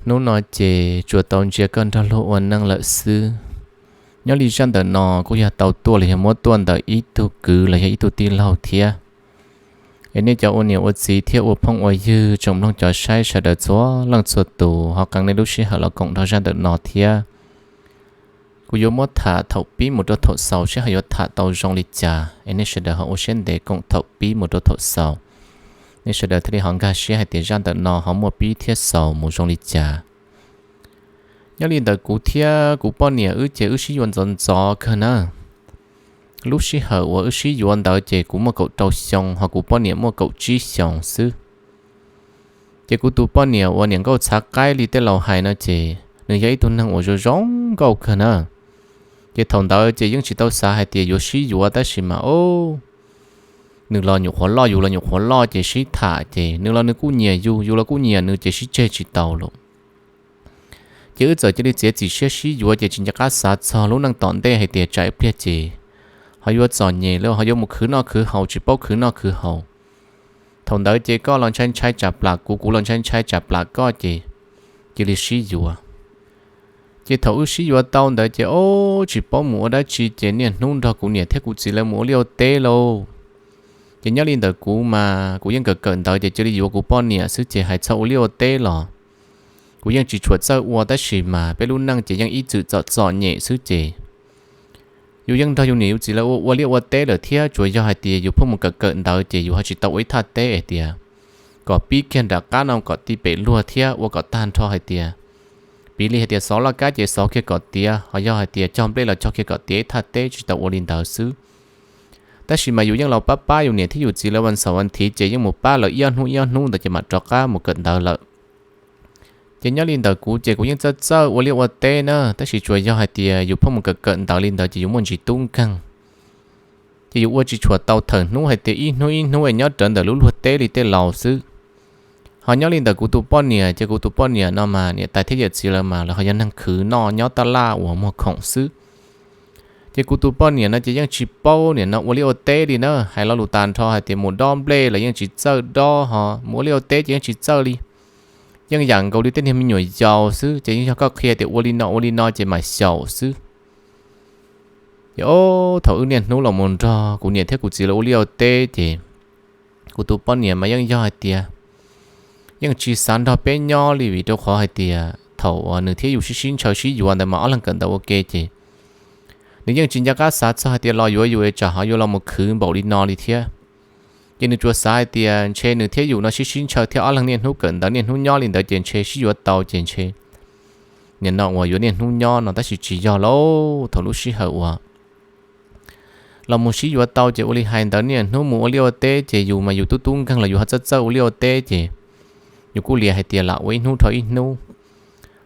Hnub no ces tsuas tau ntsia koj nrog luag ua neej lawm xwb. Nyob li zaj ntawm no kuj yog tau tuaj los yog muab tuaj ntawm ib tug kwv los yog ib tug tij laug thiab. Es nej cov ua niam ua txiv thiab ua phooj ua ywg tsoom mloog cov saib sawv daws txhua leej txhua tus ho qee nej lub sij hawm los koom nrog zaj ntawm no thiab. Kuv yuav muab tham thaum pib mus rau thaum xaus seb ho yuav tham tau zoo li cas, es nej sawv daws ho ua siab ntev koom thaum pib mus rau thaum xaus, nej sawv daws thiaj li ho nkag siab hais tias zaj ntawm no ho muaj pib thiab xaus mus zoo li cas. Nyob li ntawm kuv thiab kuv poj niam wb ces wb sib yuav ntxov ntxov kawg na. Lub sij hawm uas wb sib yuav ntawd ces kuv muaj kaum rau xyoo ho kuv poj niam muaj kaum tsib xyoos xwb. Ces kuv tus poj niam uas niam nkauj txhav qaib li tej laus hais no ces nws yog ib tug neeg uas zoo zoo nkauj kawg na. Ces thaum ntawd ces yeej tsis tau xav hais tias yuav sib yuav tab sis mas o, nws los nyuam qhuav loj yus los nyuam qhuav loj ces sib tham ces nws los nws kuj nyiam yus, yus los kuj nyiam nws ces sib tseg tsis tau lawm. Ces wb txawm cia li txiav txim siab sib yuav ces tsis nco qab xav txog lub neej tom ntej hais tias tsam ib pliag ces ho yuav txom nyem lawm ho yuav mus khwv noj khwv haus tsis paub khwv noj khwv haus. Thaum ntawd ces koj los ntshai ntshai tsam plam kuv, kuv los ntshai ntshai tsam plam koj ces cia li sib yuav. Ces thaum wb sib yuav tau ntawd ces o, tsis paub mus ua dab tsi ces niaj hnub nrog kuv niam thiab kuv txiv lawv mus ua liaj ua teb lauj. Ces nyob li ntawm kuv mas kuv yeej kawm kawm ntawv ces cia li yuav kuv poj niam xwb ces hais txog ua liaj ua teb los kuv yeej tsis tshua txawj ua tab sis mas peb lub neej ces yeej ib txwm txom txom nyem xwb ces yus yeej nrog yus niam yus txiv lawv ua ua liaj ua teb lawm thiab tsuas yog hais tias yus pheej mus kawm kawm ntawv ces yus ho tsis tau ua ib thaj teb hais tias kom pib kiag nram qab no kom ti pem luag thiab ua kom tag nrho hais tias piv li hais tias xov laj kab ces xov kiag kom tiav, ho yog hais tias cog nplej los cog kiag kom tiav ib thaj teb, tsis tau ua li ntawd xwb. Tab sis mas yus yeej los pab pab yus niam thiab yus txiv lawv vas xaum vas thiv ces yeej mus pab lawv ib ob hnub ib ob hnub ntawd ces mam rov qab mus kawm ntawv lawm. Ces nyob li ntawm kuv ces kuv yeej txawj txawj ua liaj ua teb na, tab sis tsuas yog hais tias yus pheej mus kawm kawm ntawv li ntawd ces yus muaj ntsis tub nkeeg. Ces yus ua tsis tshua tau thawm hnub hais tias ib hnub ib hnub es nyob rawv ntawm lub luag teb li tej laus xwb. Ho nyob li ntawm kuv tus poj niam ces kuv tus poj niam no mas niam tais thiab yawm txiv lawv mas lawv ho yog neeg khwv noj nyob taj laj uas muag khoom xwb. Ces kuv tus poj niam no ces yeej tsis paub niam no ua liaj ua teb li na, hais lo lus tag nrho hais tias mus dob nplej los yeej tsis txawj dob, ho mus ua liaj ua teb ces yeej tsis txawj li. Yeej yam nkaus li tej niag me nyuam yaus xwb, ces yeej yog koj qhia tias ua li no ua li no ces mam xyaum xwb. Ces o, thaum wb niaj hnub los mus nrog kuv niam thiab kuv txiv lawv ua liaj ua teb ces kuv tus poj niam mas yeej yog hais tias yeej tsis xav nrog peb nyob li vim rau qhov hais tias thaum uas nws thiab yus sib sib ntshaw sib yuav ntawd mas ob leeg kawm ntawv ua ke ces nws yeej tsis nco qab xav txog hais tias los yuav yus es tsam ho yuav los mus khwv npaum li no li thiab. Ces nws tsuas xav hais tias ntshe nws thiab yus no sib sib ntshaw thiab ob leeg niaj hnub kawm ntawv niaj hnub nyob li ntawd ces ntshe sib yuav tau ces ntshe nim no uas yuav niaj hnub nyob no, tab sis tsis yog lauj. Thaum lub sij hawm uas los mus sib yuav tau ces ua li hais ntawd niaj hnub mus ua liaj ua teb ces yus mas yus tub tub nkeeg los yus ho txawj txawj ua liaj ua teb ces yus kuj liam hais tias lam ua ib hnub dhau ib hnub.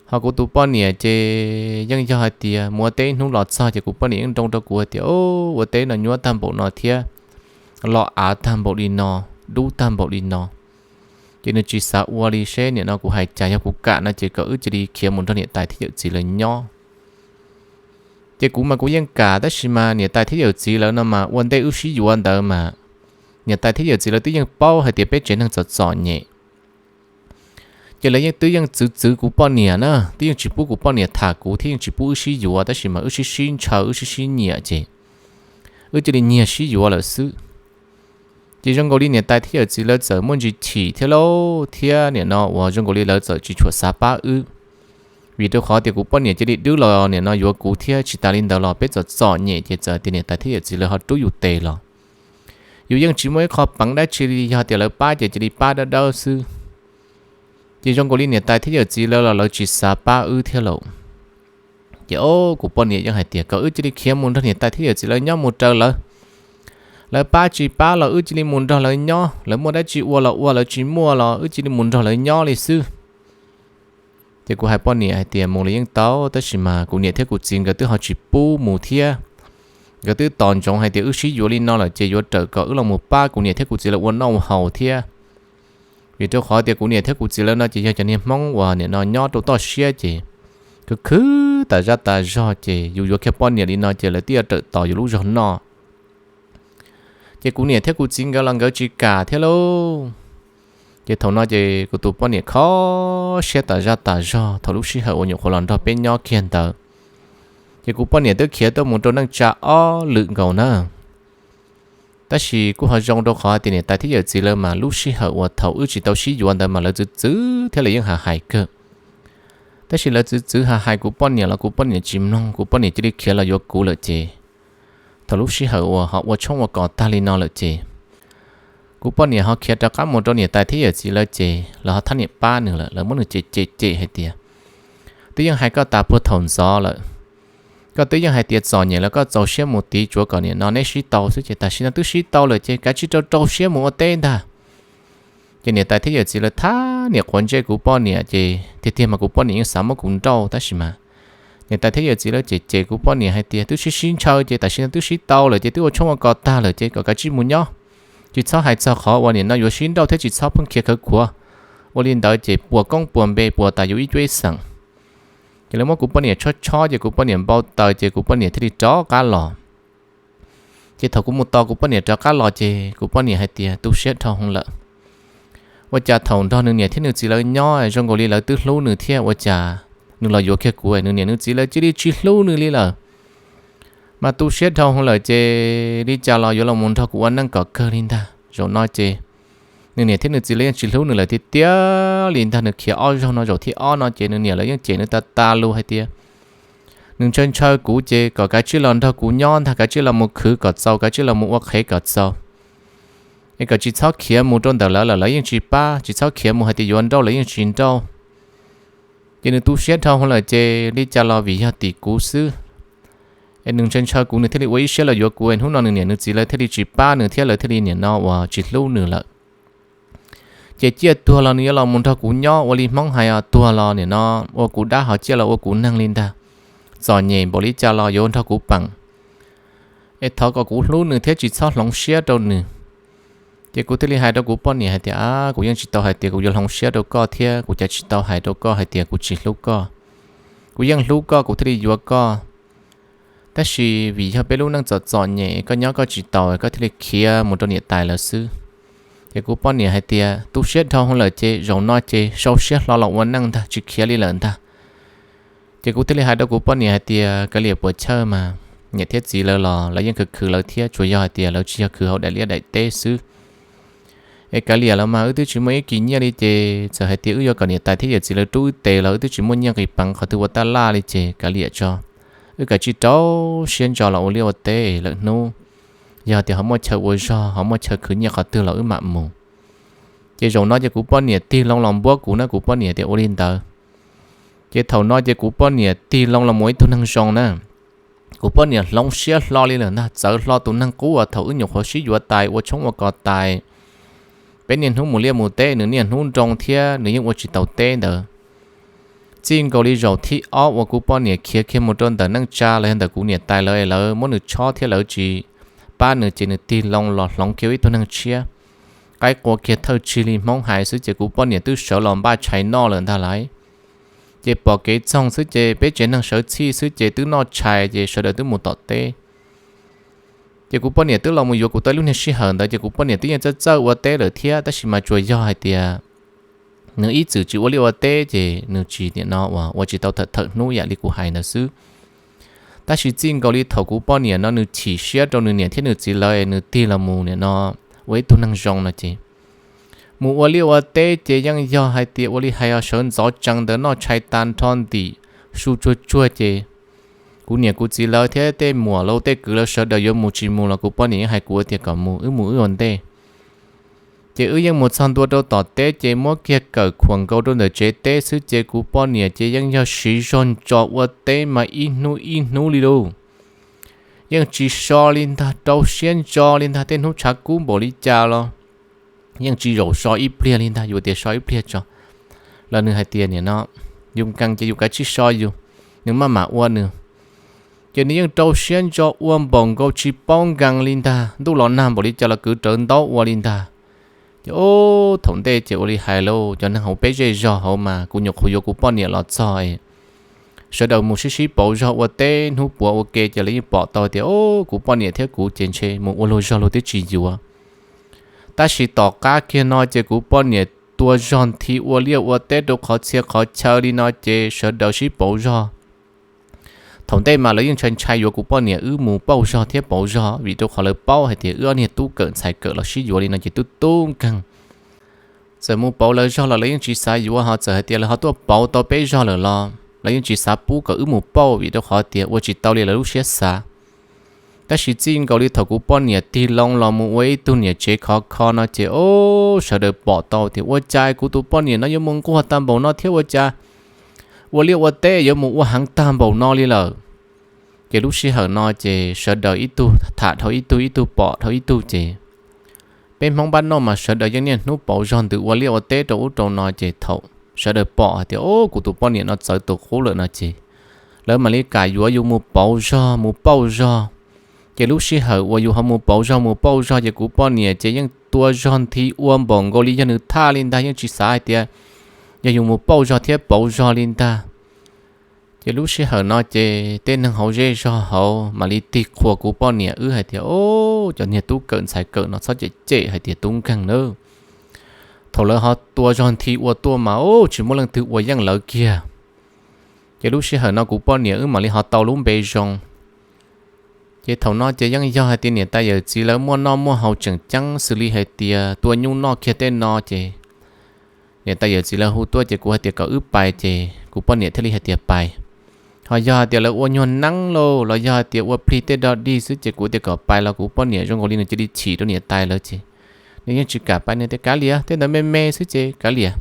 Ho kuv tus poj niam ces yeej yog hais tias mus ua teb ib hnub los txog ces kuv poj niam yeej nroo rau kuv hais tias, ua teb no nyuaj tag npaum no thiab, lo av tag npaum li no, dub tag npaum li no. Ces nws tsis xav ua li, seb nim no kuv hais cas, yog kuv kam no ces kom wb cia li khiav mus nrog niam tais thiab yawm txiv lawv nyob. Ces kuv mas kuv yeej kam, tab sis mas niam tais thiab yawm txiv lawv no mas ua ntej wb sib yuav ntawd mas niam tais thiab yawm txiv lawv twb yeej paub hais tias peb tsev neeg txom txom nyem. Ces lawv yeej twb yeej txwv txwv kuv poj niam na, twb yeej tsis pub kuv poj niam tham kuv thiab yeej tsis pub wb sib yuav, tab sis mas wb sib sib ntshaw wb sib sib nyiam ces wb cia li nyiag sib yuav lawm xwb. Ces zoo nkaus li niam tais thiab yawm txiv lawv txawm muaj ntsis chim thiab lauj, thiab nim no uas zoo nkaus li lawv txawm tsis tshua xav pab wb. Vim rau qhov tias kuv poj niam cia li dwb los nim no yuav kuv thiab tsis tas li ntawd los peb txom txom nyem ces txawm tias niam tais thiab yawm txiv lawv ho rub yus tes los yus yeej tsis muaj ib qho peev dab tsi li, yog tias lawv pab ces cia li pab dawb dawb xwb. Ces zoo nkaus li niam tais thiab yawm txiv lawv los lawv tsis xav pab wb thiab lauj. Ces o, kuv poj niam yeej hais tias kom wb cia li khiav mus nrog niam tais thiab yawm txiv lawv nyob mus raws lawv. Lawv pab tsis pab los wb cia li mus nrog lawv nyob, lawv muaj dab tsi ua los ua, lawv tsis muaj los wb cia li mus nrog lawv nyob li xwb. Ces kuv hais poj niam hais tias mus los yeej tau, tab sis mas kuv niam thiab kuv txiv nkawd twb ho tsis pub mus thiab. Nkawd twb tos ntsoov hais tias wb sib yuav li no lawm ces yuav rawm kom wb los mus pab kuv niam thiab kuv txiv lawv ua noj ua haus thiab. Vim rau qhov tias kuv niam thiab kuv txiv lawv no ces yog cov niag Hmoob uas nim no nyob rau toj siab ces khwv khwv tas zaj tas zog ces yus yuav kiag poj niam li no ces lawv twb yuav rawm tos yus lub zog noj. Ces kuv niam thiab kuv txiv nkawd los nkawd tsis kam thiab lauj. Ces thaum no ces kuv tus poj niam kho siab tas zaj tas zog thaum lub sij hawm uas nyuam qhuav los nrog peb nyob kiag ntawd. Ces kuv poj niam twb khiav tuaj mus rau neej tsa ob lwm nkaus na. Tab sis kuj ho zoo rau qhov tias niam tais thiab yawm txiv lawv mas lub sij hawm uas thaum wb tsis tau sib yuav ntawd mas lawv txwv txwv thiab lawv yeej hais hais kawg. Tab sis lawv txwv txwv hais hais kuv poj niam los kuv poj niam tsis mloog, kuv poj niam cia li khiav los yuav kuv lawm ces thaum lub sij hawm uas ho ua tshoob ua kos tag li no lawm ces kuv poj niam ho khiav rov qab mus rau niam tais thiab yawm txiv lawv ces lawv ho thab niam pab nws lawm, lawv muab nws cem cem cem hais tias, twb yeej hais koj tas puag thaum ntxov lawm, koj twb yeej hais tias txom nyem los koj txaus siab mus tiv tsuav kom niam no neb sib tau xwb ces tam sim no twb sib tau lawm ces kav tsij rau rau siab mus ua teb ntag. Ces niam tais thiab yawm txiv lawv thab niam quav ntsej kuv poj niam ces tiag tiag mas kuv poj niam yeej xav muab kuv nrauj tab sis mas niam tais thiab yawm txiv lawv cem cem kuv poj niam hais tias twb sib sib ntshaw ces tam sim no twb sib tau lawm ces twb ua tshoob ua kos tag lawm ces kom kav tsij mus nyob, tsis txhob hais txog qhov uas niam no yuav sib nrauj thiab tsis txhob pheej khiav khawv khuav. Ua li ntawd ces puas koob puas npe puas tas yus ib cuab ib xeem. Ces lawv muab kuv poj niam tshob tshob ces kuv poj niam npau taws ces kuv poj niam thiaj li rov qab los. Ces thaum kuv mus tos kuv poj niam rov qab los ces kuv poj niam hais tias tu siab dhau hwv lawm. Ua cas thaum nrog nws niam thiab nws txiv lawv nyob zoo nkaus li lawv twb hlub nws thiab ua cas nws los yuav kiag kuv nws niam nws txiv lawv cia li tsis hlub nws li lawm. Mas tu siab dhau hwv lawm ces li cas los yuav los mus nrog kuv ua neej kom kawg li ntag. Zaum no ces nws niam thiab nws txiv lawv yeej tsis hlub nws lawm tiag tiag li ntag. Nws khiav ob zaug no zaum thib ob no ces nws niam lawv yeej cem nws tas tas lus hais tias nws ntshaw ntshaw kuv ces kom kav tsij los nrog kuv nyob ntag, kav tsij los mus khwv kom txaus, kav tsij los mus ua qhev kom txaus. Es kom tsis txhob khiav mus rau ntawm lawv lawm lawv yeej tsis pab, tsis txhob khiav mus hais tias yuav nrauj lawv yeej tsis nrauj. Ces nws tu siab dhau hwv lawm ces li cas los vim yog tim kuv xwb. Es nws ntshaw ntshaw kuv nws thiaj li ua ib siab los yuav kuv, hnub no nws niam nws txiv lawv thiaj li tsis pab nws thiab lawv thiaj li niam no uas tsis hlub nws lawm. Ces ciaj tuag los nws yuav los mus nrog kuv nyob ua li Hmoob hais os, tuag los niam no ua kuv dab, ho ciaj los ua kuv neeg li ntag. Txom nyem npaum li cas los yuav nrog kuv peem. Es thov kom kuv hlub nws thiab tsis txhob hloov siab rau nws. Ces kuv thiaj li hais rau kuv poj niam hais tias, a, kuv yeej tsis tau hais tias kuv yuav hloov siab rau koj thiab kuv cas tsis tau hais rau koj hais tias kuv tsis hlub koj. Kuv yeej hlub koj kuv thiaj li yuav koj. Tab sis vim yog peb lub neej txom txom nyem koj nyob koj tsis taus koj thiaj li khiav mus rau niam tais lawv xwb. Ces kuv poj niam hais tias tu siab dhau hwv lawm ces zaum no ces sau siab hlo los ua neej ntag, tsis khiav li lawm ntag. Ces kuv thiaj li hais rau kuv poj niam hais tias kav liam puas chawj mas, niam thiab txiv lawv los lawv yeej khwv khwv lawv thiab, tsuas yog hais tias lawv tsis yog khwv hauv daim liaj daim teb xwb. Es kav liam los mas wb twb tsis muaj ib kis nyiaj li ces txawm hais tias wb yuav kom niam tais thiab yawm txiv lawv rub wb tes los wb twb tsis muaj nyiaj nqis peev qhov twg ua taj laj li ces kav liam tso, wb kav tsij rau siab ntso los ua liaj ua teb lawm hnub yog tias ho muaj chaw ua zog ho muaj chaw khwv nyiaj qhov twg los wb mam mus. Ces zaum no ces kuv poj niam tig loo los npuab kuv na, kuv poj niam tias ua li ntawd. Ces thaum no ces kuv poj niam tig loo los mus ib tug neeg zoo na. Kuv poj niam hloov siab hlo li lawm ntag, txawv hlo tus neeg qub uas thaum wb nyuam qhuav sib yuav tais ua tshoob ua kos tais, peb niaj hnub mus liaj mus teb, nws niaj hnub nroo thiab nws yeej ua tsis tau teb ntawd. Txij nkaus li zaum thib ob uas kuv poj niam khiav kiag mus rau ntawm neej tsa los yog ntawm kuv niam tais lawv, lawv muab nws tshob thiab lawv tsis pab nws ces nws tig loo los hloov kiag ib tug neeg tshiab, qaib qua kiag thawj tsig li Hmoob hais xwb ces kuv poj niam twb sawv los npaj tshais noj lawm ntag lauj. Ces pom kev txoog xwb ces peb tsev neeg sawv txhij xwb ces twb noj tshais ces sawv daws twb mus tom teb. Ces kuv poj niam twb los mus yuav kuv tau ib lub niag sij hawm ntawd ces kuv poj niam twb yeej txawj txawj ua teb lawm thiab, tab sis mas tsuas yog hais tias nws ib txwm tsis ua liaj ua teb ces nws tsis niam no uas ua tsis tau thawm thawm hnub yam li kuv hais ntawd xwb. Tab sis txij nkaus li thaum kuv poj niam no nws chim siab rau nws niam thiab nws txiv lawv, nws tig los mus niam no ua ib tug neeg zoo no ces mus ua liaj ua teb ces yeej yog hais tias ua li hais os, sawv ntxov tsees ntawd noj tshais tag nrho ntim su tsuag tsuag ces kuv niam kuv txiv lawv thiab tej muam lawv tej kwv lawv sawv daws yuav mus tsis mus los kuv poj niam yeej hais kuv tias kom mus, wb mus wb ua ntej. Ces wb yeej mus txog ntua rau tom teb ces muab kiag kawm khuam nkaus rau ntawm tsev teb xwb ces kuv poj niam ces yeej yog siv zog ntso ua teb mas ib hnub ib hnub li lauj. Yeej tsis so li ntag, rau siab ntso li ntag, tej hnub tshav kub npaum li cas los yeej tsis zaum so ib pliag li ntag, yus tias so ib pliag tso los nws hais tias niam no yus nkees ces yus kav tsij so yus, nws maj mam ua nws. Ces nws yeej rau siab ntso ua npaum nkaus tsis paub nkees li ntag, ntuj los nag npaum li cas los kwv rawv ntaub ua li ntag. Ces ub thaum ntej ces ua li hais lauj, cov neeg hauv peb zej zog hauv mas kuv nyuam qhuav yuav kuv poj niam los txog sawv daws mus sib sib pauv zog ua teb hnub puav ua ke ces lawv yeej pom tau tias ub kuv poj niam thiab kuv ces ntshe mus ua luag zog luag twb tsis yuav. Tab sis tom qab kiag no ces kuv poj niam tua zog nthi ua liaj ua teb rau qhov txhia qhov chaw li no ces sawv daws sib pauv zog. Thaum ntej mas lawv yeej ntshai ntshai yuav kuv poj niam wb mus pauj zog thiab pauv zog vim rau qhov lawv paub hais tias wb ob niag tub kawm ntxhais kawm los sib yuav li no ces tub tub nkeeg. Txawm mus pauv lawv zog los lawv yeej tsis xav yuav, ho txawm hais tias lawv ho tuaj pauv tau peb zog lawm los lawv yeej tsis xav pub kom wb mus pauj vim rau qhov tias ua tsis tau li lawv lub siab xav. Tab sis txij nkaus li thaum kuv poj niam tig loo los mus ua ib tug niam tsev khov kho no ces o, sawv daws pom tau tias ua cas kuv tus poj niam no yuav mus nquag tag npaum no thiab ua cas ua liaj ua teb yuav mus ua heev tag npaum no li lawm. Ces lub sij hawm no ces sawv daws ib tug tham dhau ib tug, ib tug pom dhau ib tug ces peb Hmoob npab noj mas sawv daws yeej niaj hnub pauv zog ntws ua liaj ua teb rau ub rau no ces thaum sawv daws pom hais tias o, kuv tus poj niam no txawv tus qub lawm no ces lawv mam li kam yuav yus mus pauv zog mus pauj zog. Ces lub sij hawm uas yus ho mus pauv zog mus pauj zog ces kuv poj niam ces yeej tua zog nthi ua npaum nkaus li yog nws thaj li ntag, yeej tsis xav hais tias yog yus mus pauj zog thiab pauv zog li ntag. Ces lub sij hawm no ces tej neeg hauv zej zog hauv mam li tig qhuas kuv poj niam wb hais tias o, cov niag tub kawm ntxhais kawm no txhob cem cem hais tias tub nkeeg nawb. Thaum lawv ho tua zog nthi ua tuaj mas o, tsis muaj leej twg ua yeej lawv kiag. Ces lub sij hawm no kuv poj niam wb mam li ho tau lub npe zoo. Ces thaum no ces yeej yog hais tias niam tais yawm txiv lawv muaj noj muaj haus tseem ceeb xws li hais tias tua nyuj noj kiag tej no ces niam tais yawm txiv lawv hu tuaj ces kuv hais tias kom wb pais ces kuv poj niam thiaj li hais tias pais. Ho yog hais tias lawv ua nyuag neeb lauj los yog hais tias ua plig tej dog dig xwb ces kuv tias kom pais los kuv poj niam zoo nkaus li nws cia li chim rau niam tais lawv ces nws yeej tsis kam pais, nws tias kav liam, tej ntawd me me xwb ces kav liam.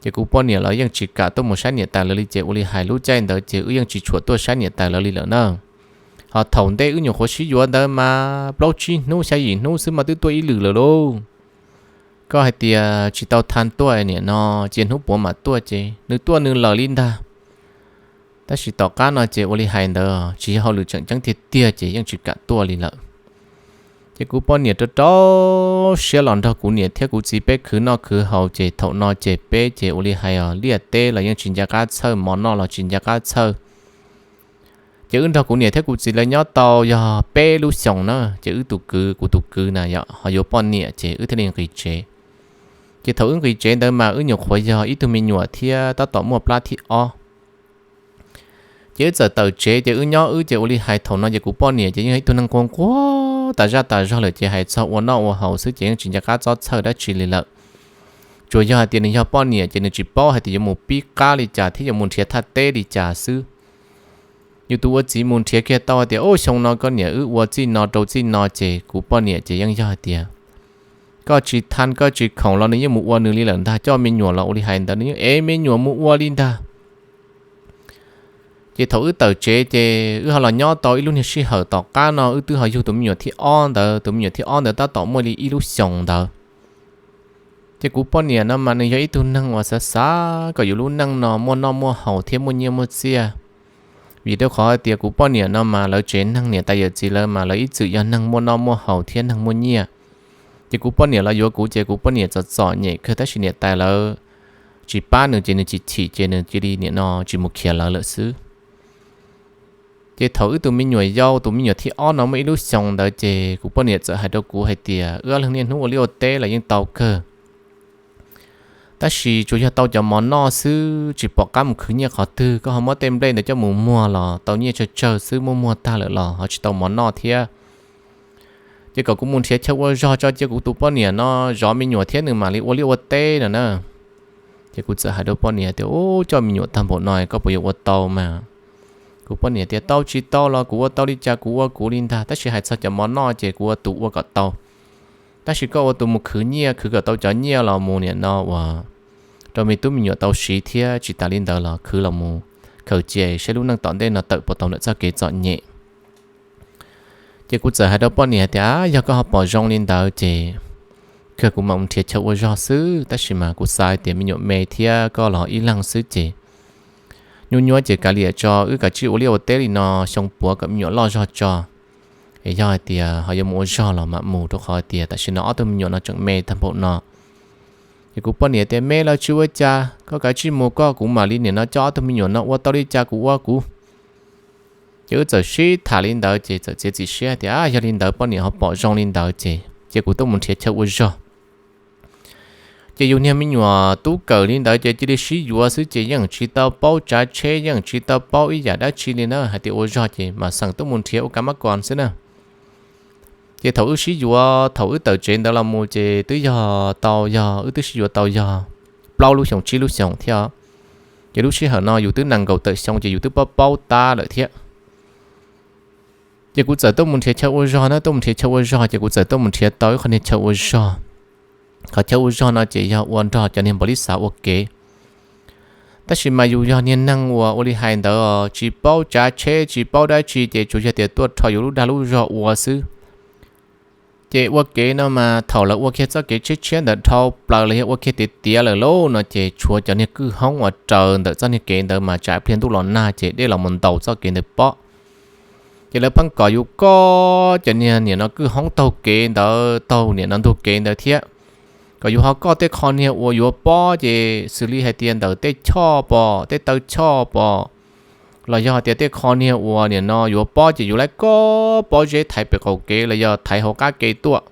Ces kuv poj niam los yeej tsis kam tuaj mus saib niam tais lawv li ces ua li hais lub caij ntawd ces wb yeej tsis tshua tuaj saib niam tais lawv li lawm na. Ho thaum ntej wb nyuam qhuav sib yuav ntawd mas plaub tsib hnub xya yim hnub xwb mas twb tuaj ib lwm lawm lauj. Koj hais tias tsis tau tha tuaj niam no, cia hnub puav mam tuaj ces nws tuaj nws lawm li ntag. Tab sis tom qab no ces ua li hais ntawd tsis yog hauj lwm tseem ceeb tiag tiag ces yeej tsis kam tuaj li lawm. Ces kuv poj niam rau rau siab los nrog kuv niam thiab kuv txiv peb khwv noj khwv haus ces thaum no ces peb ces ua li hais os, liaj teb los yeej tsis nco qab txhawj, mov noj los tsis nco qab txhawj. Ces wb nrog kuv niam thiab kuv txiv lawv nyob tau yog peb lub xyoos na ces wb tus kwv, kuv tus kwv na yom ho yuav poj niam ces wb thiaj li nqis tsev. Ces thaum wb nqis tsev ntawd mas wb nyuam qhuav yog ib tug me nyuam thiab tab tom muaj plab thib ob. Ces wb txawm tawm tsev ces wb nyob wb ces ua li hais thaum no ces kuv poj niam ces yeej ib tug neeg nquag nquag tas zaj tas zog lawm ces hais txog ua noj ua haus xwb ces yeej tsis nco qab txob txhawj dab tsi li lawm. Tsuas yog hais tias nws yog poj niam ces nws tsis paub hais tias yuav mus pib qab li cas thiab yuav mus nrhiav thaj teb li cas xwb. Yus tus ua txiv mus nrhiav kiag tau hais tias, Ub, xyoo no koj niam wb ua txij no rau txij no, ces kuv poj niam ces yeej yog hais tias, koj tsis tha koj tsis khoom los nws yeej mus ua nws li lawm ntag, coj me nyuam los ua li hais ntawd nws yeej ev me nyuam mus ua li ntag. Ces thaum wb tawm tsev ces wb ho los nyob tau ib lub niag sij hawm tom qab no wb twb ho yug tus me nyuam thib ob ntawd, tus me nyuam thib ob ntawd tab tom muaj li ib lub xyoos ntawd. Ces kuv poj niam no mas nws yog ib tug neeg uas xav xav kom yus lub neej no muaj noj muaj haus thiab muaj nyiaj muaj txiaj. Vim rau qhov hais tias kuv poj niam no mas lawv tsev neeg niam tais yawm txiv lawv mas lawv ib txwm yog neeg muaj noj muaj haus thiab neeg muaj nyiaj. Ces kuv poj niam los yuav kuv ces kuv poj niam txom txom nyem kawg tab sis niam tais lawv tsis pab nws ces nws chim chim ces nws cia li nim no tsis mus khiav lawv lawm xwb. Ces thaum wb tus me nyuam yau, tus me nyuam thib ob no muaj ib lub xyoos ntawd ces kuv poj niam txawm hais rau kuv hais tias, Wb ob leeg niaj hnub ua liaj ua teb los yeej tau kawg, tab sis tsuas yog tau cov mov noj xwb, tsis pom qab mus khwv nyiaj qhov twg. Koj ho muab tej nplej ntawd coj mus muag los tau nyiaj tsawg tsawg xwb, muab muag tag lawm los ho tsis tau mov noj thiab. Ces kom kuv mus nrhiav chaw ua zog tso, cia kuv tus poj niam no zov me nyuam thiab nws mam li ua liaj ua teb no na. Ces kuv txawm hais rau poj niam tias, Ub, coj me nyuam tag npaum no koj puas yuav ua tau mas? Kuv poj niam tias, Tau tsis tau los kuv ua tau li cas kuv ua kuv li ntag, tab sis hais txog cov mov noj ces kuv ua tus ua kom tau. Tab sis koj ua tus mus khwv nyiaj, khwv kom tau cov nyiaj los mus nim no uas rau me tub me nyuam tau siv thiab tsis tas li ntawd los khwv los mus khaws cia saib lub neej tom ntej no tawm puas tau ntawm txoj kev txom nyem. Ces kuv txawm hais rau poj niam tias, Yog koj ho pom zoo li ntawd ces kawg kuv mam mus nrhiav chaw ua zog xwb, tab sis mas kuv xav hais tias me nyuam me thiab koj los ib leeg xwb ces nyuaj nyuaj ces kav liam tso, wb kav tsij ua liaj ua teb li no xyoo puav kom me nyuam loj zog tso. Es yog hais tias ho yuav mus ua zog los mam mus, rau qhov hais tias tam sim no ob tug me nyuam no tseem me tag npaum no. Ces kuv poj niam tias, Me los tsis ua cas, koj kav tsij mus koj, kuv mam li nim no coj ob tug me nyuam no ua tau li cas kuv ua kuv. Ces wb txawm sib tham li ntawd ces txawm txiav txim siab tias, Yog li ntawd poj niam ho pom zoo li ntawd ces cia kuv tuaj mus nrhiav chaw ua zog. Ces yus niag me nyuam tub kawm li ntawd ces cia li sib yuav xwb ces yeej tsis tau paub tsav tsheb, yeej tsis tau paub ib yam dab tsi li na, hais tias ua zog ces mam xeem tuaj mus nrhiav ua kav mab kos xwb na. Ces thaum wb sib yuav, thaum wb tawm tsev ntawd los mus ces twb yog tau yog wb twb sib yuav tau yog plaub lub xyoos tsib lub xyoos thiab. Ces lub sij hawm no yus twb nees nkaum tawm xyoo ces yus twb paub paub tab lawm thiab. Ces kuv txawm tuaj mus nrhiav chaw ua zog na, tuaj mus nrhiav chaw ua zog ces kuv txawm tuaj mus nrhiav tau ib qho niag chaw ua zog. Qhov chaw ua zog no ces yog ua nrog cov niag npaum li xav ua kev. Tab sis mas yus yog niag neeg uas ua li hais ntawd tsis paub tsav tsheb tsis paub dab tsi ces tsuas yog tias tuaj rho yus lub dag lub zog ua xwb. Ces ua kev no mas thaum lawv ua kiag txoj kev tshiab tshiab ntawd dhau plaws los yog ua kiag tiav tiav lawm lauj no ces tshuav cov niag kwj hoob uas raws ntawm txoj niag kev ntawd mas tsam pliag ntuj los nag ces dej los mus ntaus txoj kev ntawd pob. Ces lawv pheej kom yus koj cov niag nim no kwj hoob taug kev ntawd, taug nim no ntug kev ntawd thiab, kom yus ho koj tej qho niag uas yuav pob ces xws li hais tias ntawm tej choj pom, tej taw choj pom, los yog hais tias tej qho niag uas nim no yuav pob ces yus lawv koj pob zeb thaiv pem qaum kev los yog thaiv hauv qab kev tuaj.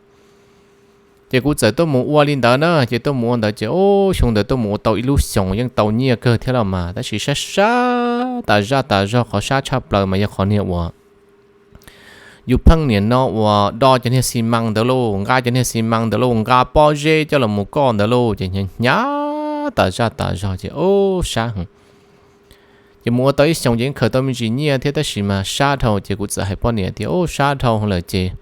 Ces kuv txawm tuaj mus ua li ntawd na, ces tuaj mus ua ntawd ces o, xyoo ntawd tuaj mus ua tau ib lub xyoos yeej tau nyiaj kawg thiab los mas, tab sis sab sab tas zaj tas zog, qhov sab tshaj plaws mas yog qhov niag uas yus pheej nim no uas do cov niag xi mas ntawd lauj, nqa cov niag xi mas ntawd lauj, nqa pob zeb coj los mus koj ntawd lauj, ces hnyav hnyav tas zaj tas zog ces o, sab heev. Ces mus ua tau ib xyoos ces yeej khaws tau me ntsis nyiaj thiab tab sis mas sab dhau ces kuv txawm hais poj niam tias o, sab dhau lawm ces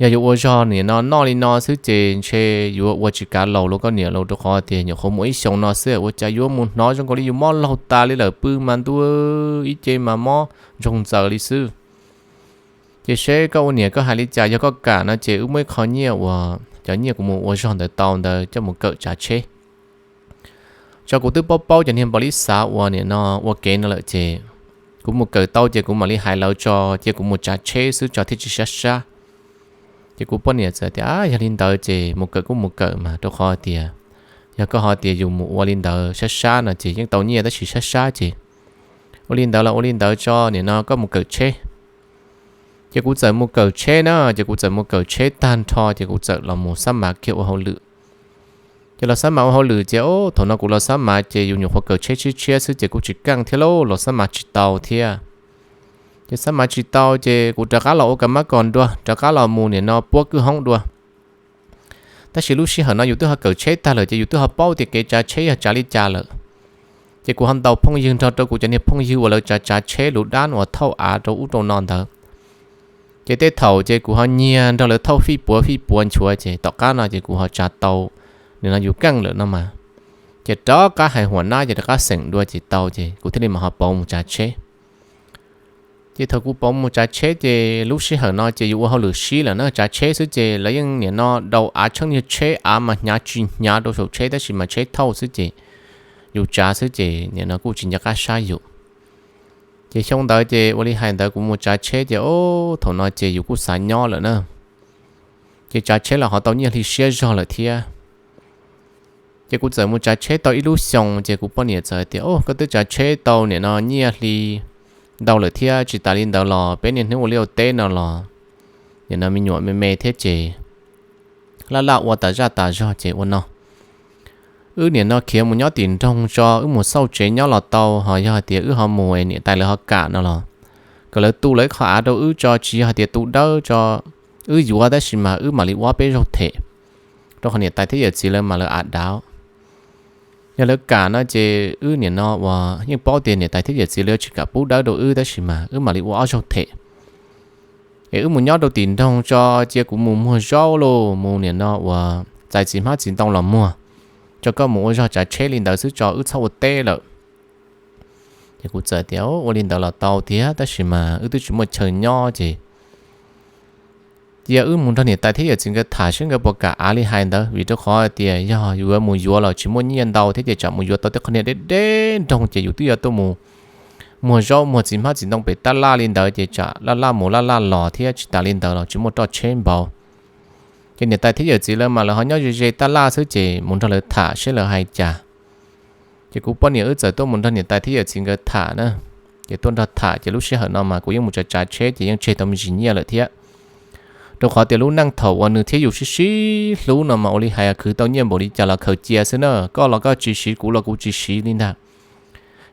yog yuav ua zog nim no noj li no xwb ces ntshe yuav ua tsis kav laus los koj niam lauj, rau qhov tias nyuam qhuav mus ib xyoos no xwb ua cas yuav mus hnov zoo nkaus li yus mob laug tas li lawm, pw mas ntuj, ib ce mas mob ntsoog ntxaws li xwb. Ces seb koj ua niam koj hais li cas, yog koj kam no ces wb muab ib qho nyiaj uas cov nyiaj kuv mus ua zog ntawd tau ntawd coj mus kawm tsav tsheb. Tso kuv twb paub paub cov niag npaum li xav uas nim no ua kev no lawm ces kuv mus kawm tau ces kuv mam li hais lawv tso, ces kuv mus tsav tsheb xwb tso thiaj tsis sab sab. Ces kuv poj niam txawm tias yog li ntawd ces mus kawm kuj mus kawm mas, rau qhov tias yog koj ho tias yus mus ua li ntawd sab sab no ces yeej tau nyiaj tab sis sab sab ces ua li ntawd los ua li ntawd tso, nim no koj mus kawm tsheb. Ces kuv txawm mus kawm tsheb na, ces kuv txawm mus kawm tsheb tag nrho ces kuv txawm los mus xab mav kiag ua hauj lwm. Ces los xab mav ua hauj lwm ces o, thaum no kuv los xab mav ces yus nyuam qhuav kawm tsheb tshiab tshiab xwb ces kuj tsis keej thiab lauj, los xab mav tsis tau thiab. Ces xab mav tsis tau ces kuv rov qab los ua kav mab kos dua, rov qab los mus nim no puab kwj hoob dua. Tab sis lub sij hawm no yus twb ho kawm tsheb tag lawm ces yus twb ho paub tias kev tsav tsheb yog tsav li cas lawm. Ces kuv ho ntaus phooj ywg nrog rau kuv cov niag phooj ywg uas lawv tsav tsav tsheb lus dab uas thauj av rau ub rau no ntawd. Ces tej thaum ces kuv ho nyiag nrog lawv thauj fij puav fij puav nchuav ces tom qab no ces kuv ho tsav tau, nim no yus keej lawm no mas. Ces rov qab hais huam nab ces rov qab xeem dua ces tau ces kuv thiaj li mam ho pauv mus tsav tsheb. Ces thaum kuv pauv mus tsav tsheb ces lub sij hawm no ces yus ua hauj lwm sib lawm na, tsav tsheb xwb ces lawv yeej nim no daus av tsheej niag tsheb, av mas hnyav tsis hnyav rau saum tsheb tab sis mas tsheb thauj xwb ces yus tsav xwb ces nim no kuj tsis nco qab sab yus. Ces xyoo ntawd ces ua li hais ntawd kuv mus tsav tsheb ces o, thaum no ces yus kuj xav nyob lawm na. Ces tsav tsheb los ho tau nyiaj hli siab zog lawm thiab. Ces kuv txawm mus tsav tsheb tau ib lub xyoo ces kuv poj niam txawm tias, O, koj twb tsav tsheb tau nim no nyiaj hli ntau lawm thiab, tsis tas li ntawd los peb niaj hnub ua liaj ua teb no los nim no me nyuam me me thiab ces laj laj ua tas zaj tas zog ces ua no, wb nim no khiav mus nyob tim nroog tso, wb mus xauj tsev nyob los tau, ho yog hais tias wb ho mus es niam tais lawv ho kam no los kom lawv tu lawv ib qho av rau wb tso, tsis yog hais tias tu dawb tso, wb yuav tab sis mas wb mam li ua peb zaug them, rau qhov niam tais thiab yawm txiv lawv mas lawv av dav. Yog lawv kam no ces wb nim no uas yeej paub tias niam tais thiab yawm txiv lawv tsis kam pub dawb rau wb tab sis mas wb mam li ua ob zaug them. Es wb mus nyob rau tim nroog tso, cia kuv mus muag zaub lauj, mus nim no uas txais txiv hmab txiv ntoo los muag, tso koj mus ua zog tsav tsheb li ntawd xwb tso, wb txhob ua teb lawm. Ces kuv txawm tias, Ua li ntawd los tau thiab tab sis mas wb twb tsis muaj chaw nyob ces cia wb mus nrog niam tais thiab yawm txiv nkawd tham seb nkawd puas kam av li hais ntawd, vim rau qhov tias yog yuav mus yuav los tsis muaj nyiaj ntau thiab ces tsam mus yuav tau tej qhov niag deb deb nroog ces yus twb yuav tuaj mus muag zaub muag txiv hmab txiv ntoo pem tab laj li ntawd ces tsam laj laj mus laj laj los thiab tsis tas li ntawd los tsis muaj roj tsheb npaum. Ces niam tais thiab yawm txiv lawv mas lawv ho nyob ze ze tab laj xwb ces mus nrog lawv tham seb lawv hais cas. Ces kuv poj niam wb txawm tuaj mus nrog niam tais thiab yawm txiv nkawd tham na. Ces tuaj nrog tham ces lub sij hawm no mas kuv yeej mus tsav tsav tsheb ces yeej tseg tau me ntsis nyiaj lawm thiab. Rau qhov tias lub neej thaum uas nws thiab yus sib sib hlub no mas ua li hais khwv tau nyiaj npaum li cas los khaws cia xwb na, koj los koj tsis siv, kuv los kuv tsis siv li ntag.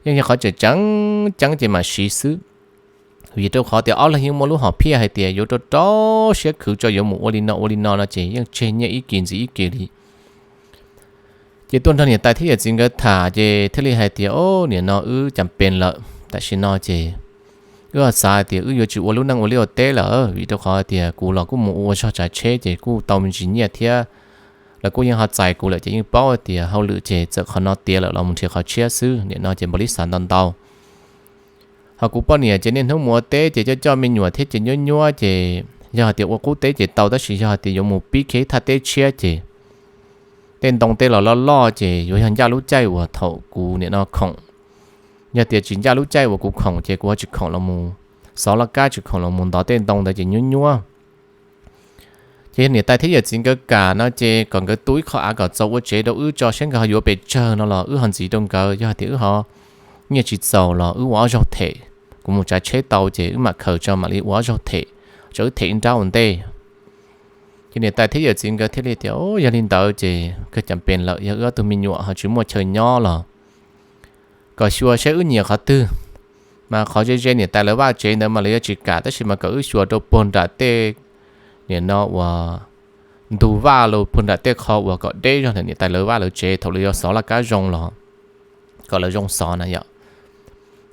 Yeej yog qhov tseem ceeb ceeb ces mam siv xwb. Vim rau qhov tias ob leeg yeej muaj lub hom phiaj hais tias yuav rau rau siab khwv tso, yuav mus ua li no ua li no no ces yeej tseg nyiaj ib kis ntxiv ib kis li. Ces tuaj nrog niam tais thiab yawm txiv nkawd tham ces thiaj li hais tias, o, nim no wb cas pes lawm, tam sim no ces wb ho xav hais tias wb yuav tsis ua lub neej ua liaj ua teb lawm, vim rau qhov tias kuv los kuj mus ua zog tsav tsheb ces kuj tau me ntsis nyiaj thiab. Lawv kuj yeej ho txais kuv lawm ces yeej paub tias hauj lwm ces txawm qhov no tiav lawm los mus nrhiav qhov tshiab xwb, nim no ces npaum li xav ntau ntau. Ho kuv poj niam ces niaj hnub mus ua teb ces coj coj me nyuam thiab ces nyuab nyuab ces yog hais tias ua qub teb ces tau, tab sis yog hais tias yuav mus pib kiag ib thaj teb tshiab ces tej ntoo tej los loj loj ces yuav yog ncaj lub caij uas thaum kuv nim no khoom. Yog tias tsis ncaj lub caij uas kuv khoom ces kuv ho tsis khoom los mus xov laj kab, tsis khoom los mus ntov tej ntoo ntawd ces nyuab nyuab. Ces yog niam tais thiab yawm txiv nkawd kam no ces kom nkawd tu ib qho av kom txaus ua tsev rau wb tso, saib nkawd ho yuav pes tsawg no los wb ho ntxiv rau nkawd. Yog hais tias wb ho nyiaj tsis txaus los wb ua ob zaug them, kuv mus tsav tsheb tau ces wb mam khaws tso mam li ua ob zaug them, tso wb them ib nrab ua ntej. Ces niam tais thiab yawm txiv nkawd thiaj li tias, o, yog li ntawd ces kawg cas pes lawm, yog wb ob tug me nyuam ho tsis muaj chaw nyob los kom xyuas saib wb nyiam qhov twg. Mas qhov ze ze niam tais lawv vaj tsev ntawd mas lawv yuav tsis kam, tab sis mas kom wb xyuas rau puag nram tej nim no uas ntug vaj los puag nram tej qho uas kom deb zog ntawm niam tais lawv vaj lawv tsev thaum lawv yuav xov laj kab zoo los kom lawv zoo xov na yom.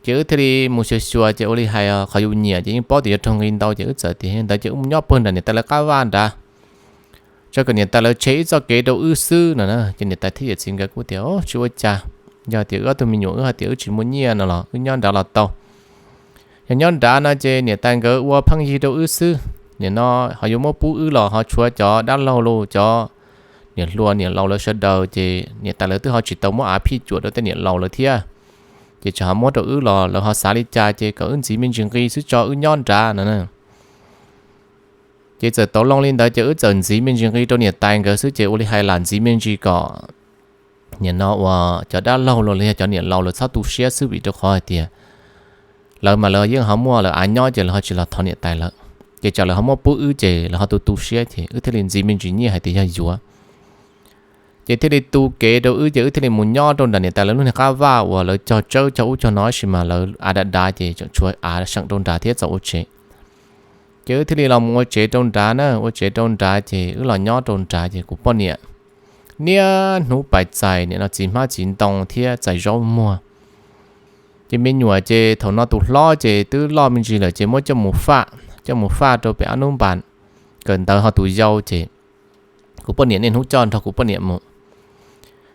Ces wb thiaj li mus xyuas xyuas ces ua li hais qhov yus nyiam ces yeej paub tias yuav raug nqi ntau ces wb txawm tias ntawd ces wb mus nyob puag nram niam tais lawv qab vaj nrad, tso kom niam tais lawv tseg ib txoj kev rau wb xwb no na. Ces niam tais thiab yawm txiv nkawd kuj tias, o, tsis ua cas, yog tias wb ob tug me nyuam wb hais tias wb tsis muaj nyiaj no los wb nyob nrad los tau. Yog nyob nrad no ces niam tais nkawd ua pheej yig rau wb xwb, nim no ho yuav muab pub wb los ho tshuav cov dab laug los cov niam hluas niam laus lawv sawv daws ces niam tais lawv twb ho tsis tau muab av phij cuam rau tej niam laus lawv thiab. Ces tseem ho muab rau wb los lawv ho xav li cas ces kom wb ntxiv me ntsis nqi xwb tso wb nyob nrad no na. Ces txawm tau loo li ntawd ces wb txawm ntxiv me ntsis nqi rau niam tais nkawd xwb ces ua li hais lam ntxiv me ntsis kom nim no uas cov dab laug los yog cov niam laus lawv txhob tu siab xwb, vim rau qhov hais tias lawv mas lawv yeej ho muaj lawv av nyob ces lawv ho tsis los thov niam tais lawm. Ces tsam lawv ho muab pub wb ces lawv ho tu tu siab ces wb thiaj li ntxiv me ntsis nyiaj hais tias yog yuav. Ces thiaj li tu kev rau wb ces wb thiaj li mus nyob rau nram niam tais lawv lub niag qab vaj uas lawv cog tsawb cog ub cog no tab sis mas lawv av dav dav ces tseem tshuav av seem rau nrad thiab txaus ua tsev. Ces wb thiaj li los mus ua tsev rau nrad na, ua tsev rau nrad ces wb los nyob rau nrad ces kuv poj niam niaj hnub pais txais nim no txiv hmab txiv ntoo thiab txais zaub muag. Ces me nyuam ces thaum no tus hlob ces twb loj me ntsis lawm ces muab coj mus faj, coj mus faj rau pem ab nub npas, kawm ntawv ho tus yau ces kuv poj niam niaj hnub coj nrog kuv poj niam mus.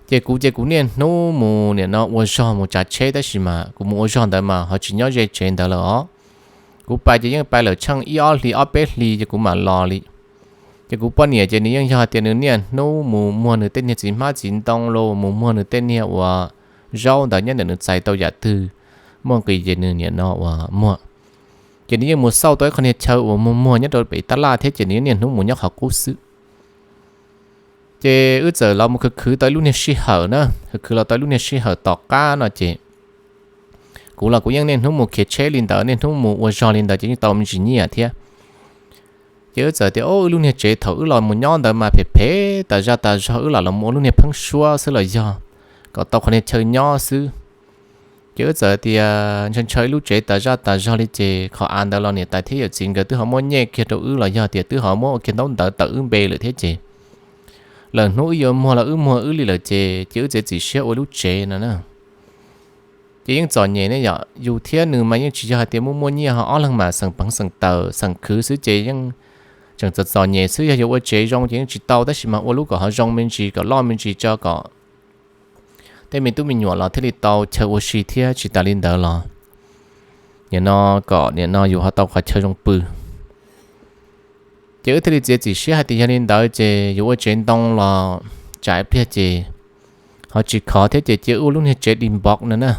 Ces kuv ces kuv niaj hnub mus nim no ua zog mus tsav tsheb tab sis mas kuv mus ua zog ntawd mas ho tsis nyob ze tsev ntawd lawm os. Kuv pais ces yeej pais lawm tsheej ib ob hlis ob peb hlis ces kuv mam los li. Ces kuv poj niam ces nws yeej yog tias nws niaj hnub mus muag nws tej niag txiv hmab txiv ntoo los mus muag nws tej niag uas zaub ntawd nyob ntawm nws txais tau yam twg muaj nqis ces nws nim no uas muag. Ces nws yeej mus xauj tau ib qho niag chaw uas muag muag nyob rau pem tab laj thiab ces nws yeej niaj hnub mus nyob qhov qub xwb. Ces wb txawm los mus khwv khwv tau ib lub niag sij hawm na, khwv khwv los tau ib lub niag sij hawm tom qab no ces kuv los kuv yeej niaj hnub mus khiav tsheb li ntawd, niaj hnub mus ua zog li ntawd ces yeej tau me ntsis nyiaj thiab. Ces wb txawm tias, o, wb lub niag tsev thaum wb los mus nyob ntawd mas phem phem tas zaj tas zog, wb lam los mus ua lub niag pheeb suab xwb los yog kom tau qhov niag chaw nyob xwb. Ces wb txawm tias ntshaw ntshaw ib lub tsev tas zaj tas zog li ces qhov av ntawd los niam tais thiab yawm txiv nkawd twb ho muab nyej kiag rau wb los yog tias twb ho muab ua kiag ntaub ntawv tawm wb npe lawm thiab ces lawm hnub wb yuav muag los wb muag wb li lawm ces ces wb txiav txim siab ua lub tsev no na. Ces yeej txom nyem ne yom, yus thiab nws mas yeej tsis yog hais tias muaj muaj nyiaj ho ob leeg mas xeem peev xeem tawm xeem khwv xwb ces yeej tseem txom txom nyem xwb. Yog yuav ua tsev zoo ces yeej tsis tau tab sis mas ua lub kom ho zoo me ntsis kom loj me ntsis tso kom tej me tub me nyuam los thiaj li tau chaw ua si thiab tsis tas li ntawd los nim no kom nim no yus ho tau qhov chaw zoo pw. Ces wb thiaj li txiav txim siab hais tias yog li ntawd ces yuav ua tsev ntoo los tsam ib pliag ces ho tsis khov thiab ces cia wb ua lub niag tsev di npov no na.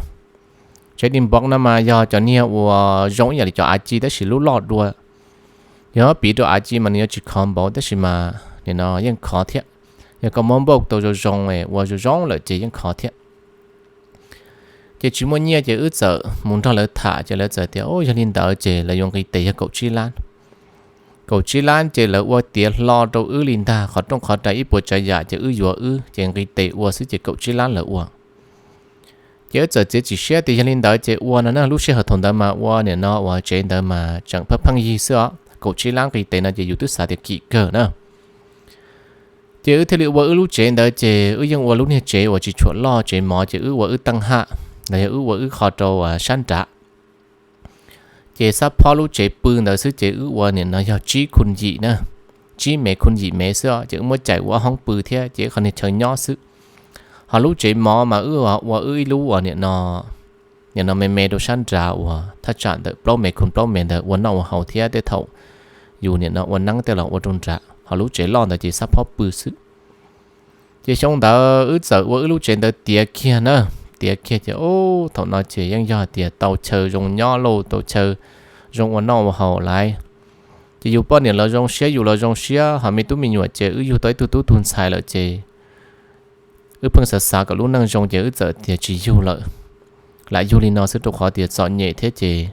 Tsev di npov no mas yog cov niag uas zoo ib yam li cov av ci tab sis lub loj dua. Yog piv rau av ci mas nws yuav tsis khov npaum tab sis mas nim no yeej khov thiab. Yog koj muab npauj tau zoo zoo ua zoo zoo lawm ces yeej khov thiab. Ces tsis muaj nyiaj ces wb txawm mus nrog lawv tham ces lawv txawm tias, o, yog li ntawd ces lawv yuav nqis tes yog kaum tsib lab. kaum tsib lab ces lawv ua tiav hlo rau wb li ntag, qhov rooj qhov rais ib puas tsav yam ces wb yuav wb ces nqis tes ua xwb ces kaum tsib lab lawv ua. Ces wb txawm txiav txim siab tias yog li ntawd ces ua no na, lub sij hawm thaum ntawd mas ua nim no ua tsev ntawd mas tseem pheej pheej yig xwb os, kaum tsib lab nqis tes no ces yus twb xav tias kim kawg na. Ces wb thiaj li ua wb lub tsev ntawd ces wb yeej ua lub niag tsev uas tsis tshua loj, tsev mov ces wb ua wb teej haj, los yog wb ua wb qho rau sab nrad. Ces xab phob lub tsev pw ntawd xwb ces wb ua nim no yog tsib khu yim na, tsib mev khu yim mev xwb ces wb muab cais ua ob hoob pw thiab ces qhov niag chaw nyob xwb. Ho lub tsev mov mas wb ua wb ib lub uas nim no, nim no me me rau sab nrad uas thaj tsam ntawm plaub mev khu plaub mev ntawd ua noj ua haus thiab tej thaum yus nim no ua neeb tej los ua rau nrad, ho lub tsev loj ntawd ces xab phob pw xwb. Ces xyoo ntawd wb txawm ua wb lub tsev ntawd tiav kiag na, tiav kiag ces ub thaum no ces yeej yog tias tau chaw zoo nyob lauj, tau chaw zoo ua noj ua haus lawm. Ces yus poj niam los zoo siab, yus los zoo siab, ho me tub me nyuam ces wb yug tau ib tug tub tug ntxhais lawm ces wb pheej xav xav kom lub neej zoo ces wb txawm tias tsis yug lawm, lam yug li no xwb rau qhov tias txom nyem thiab ces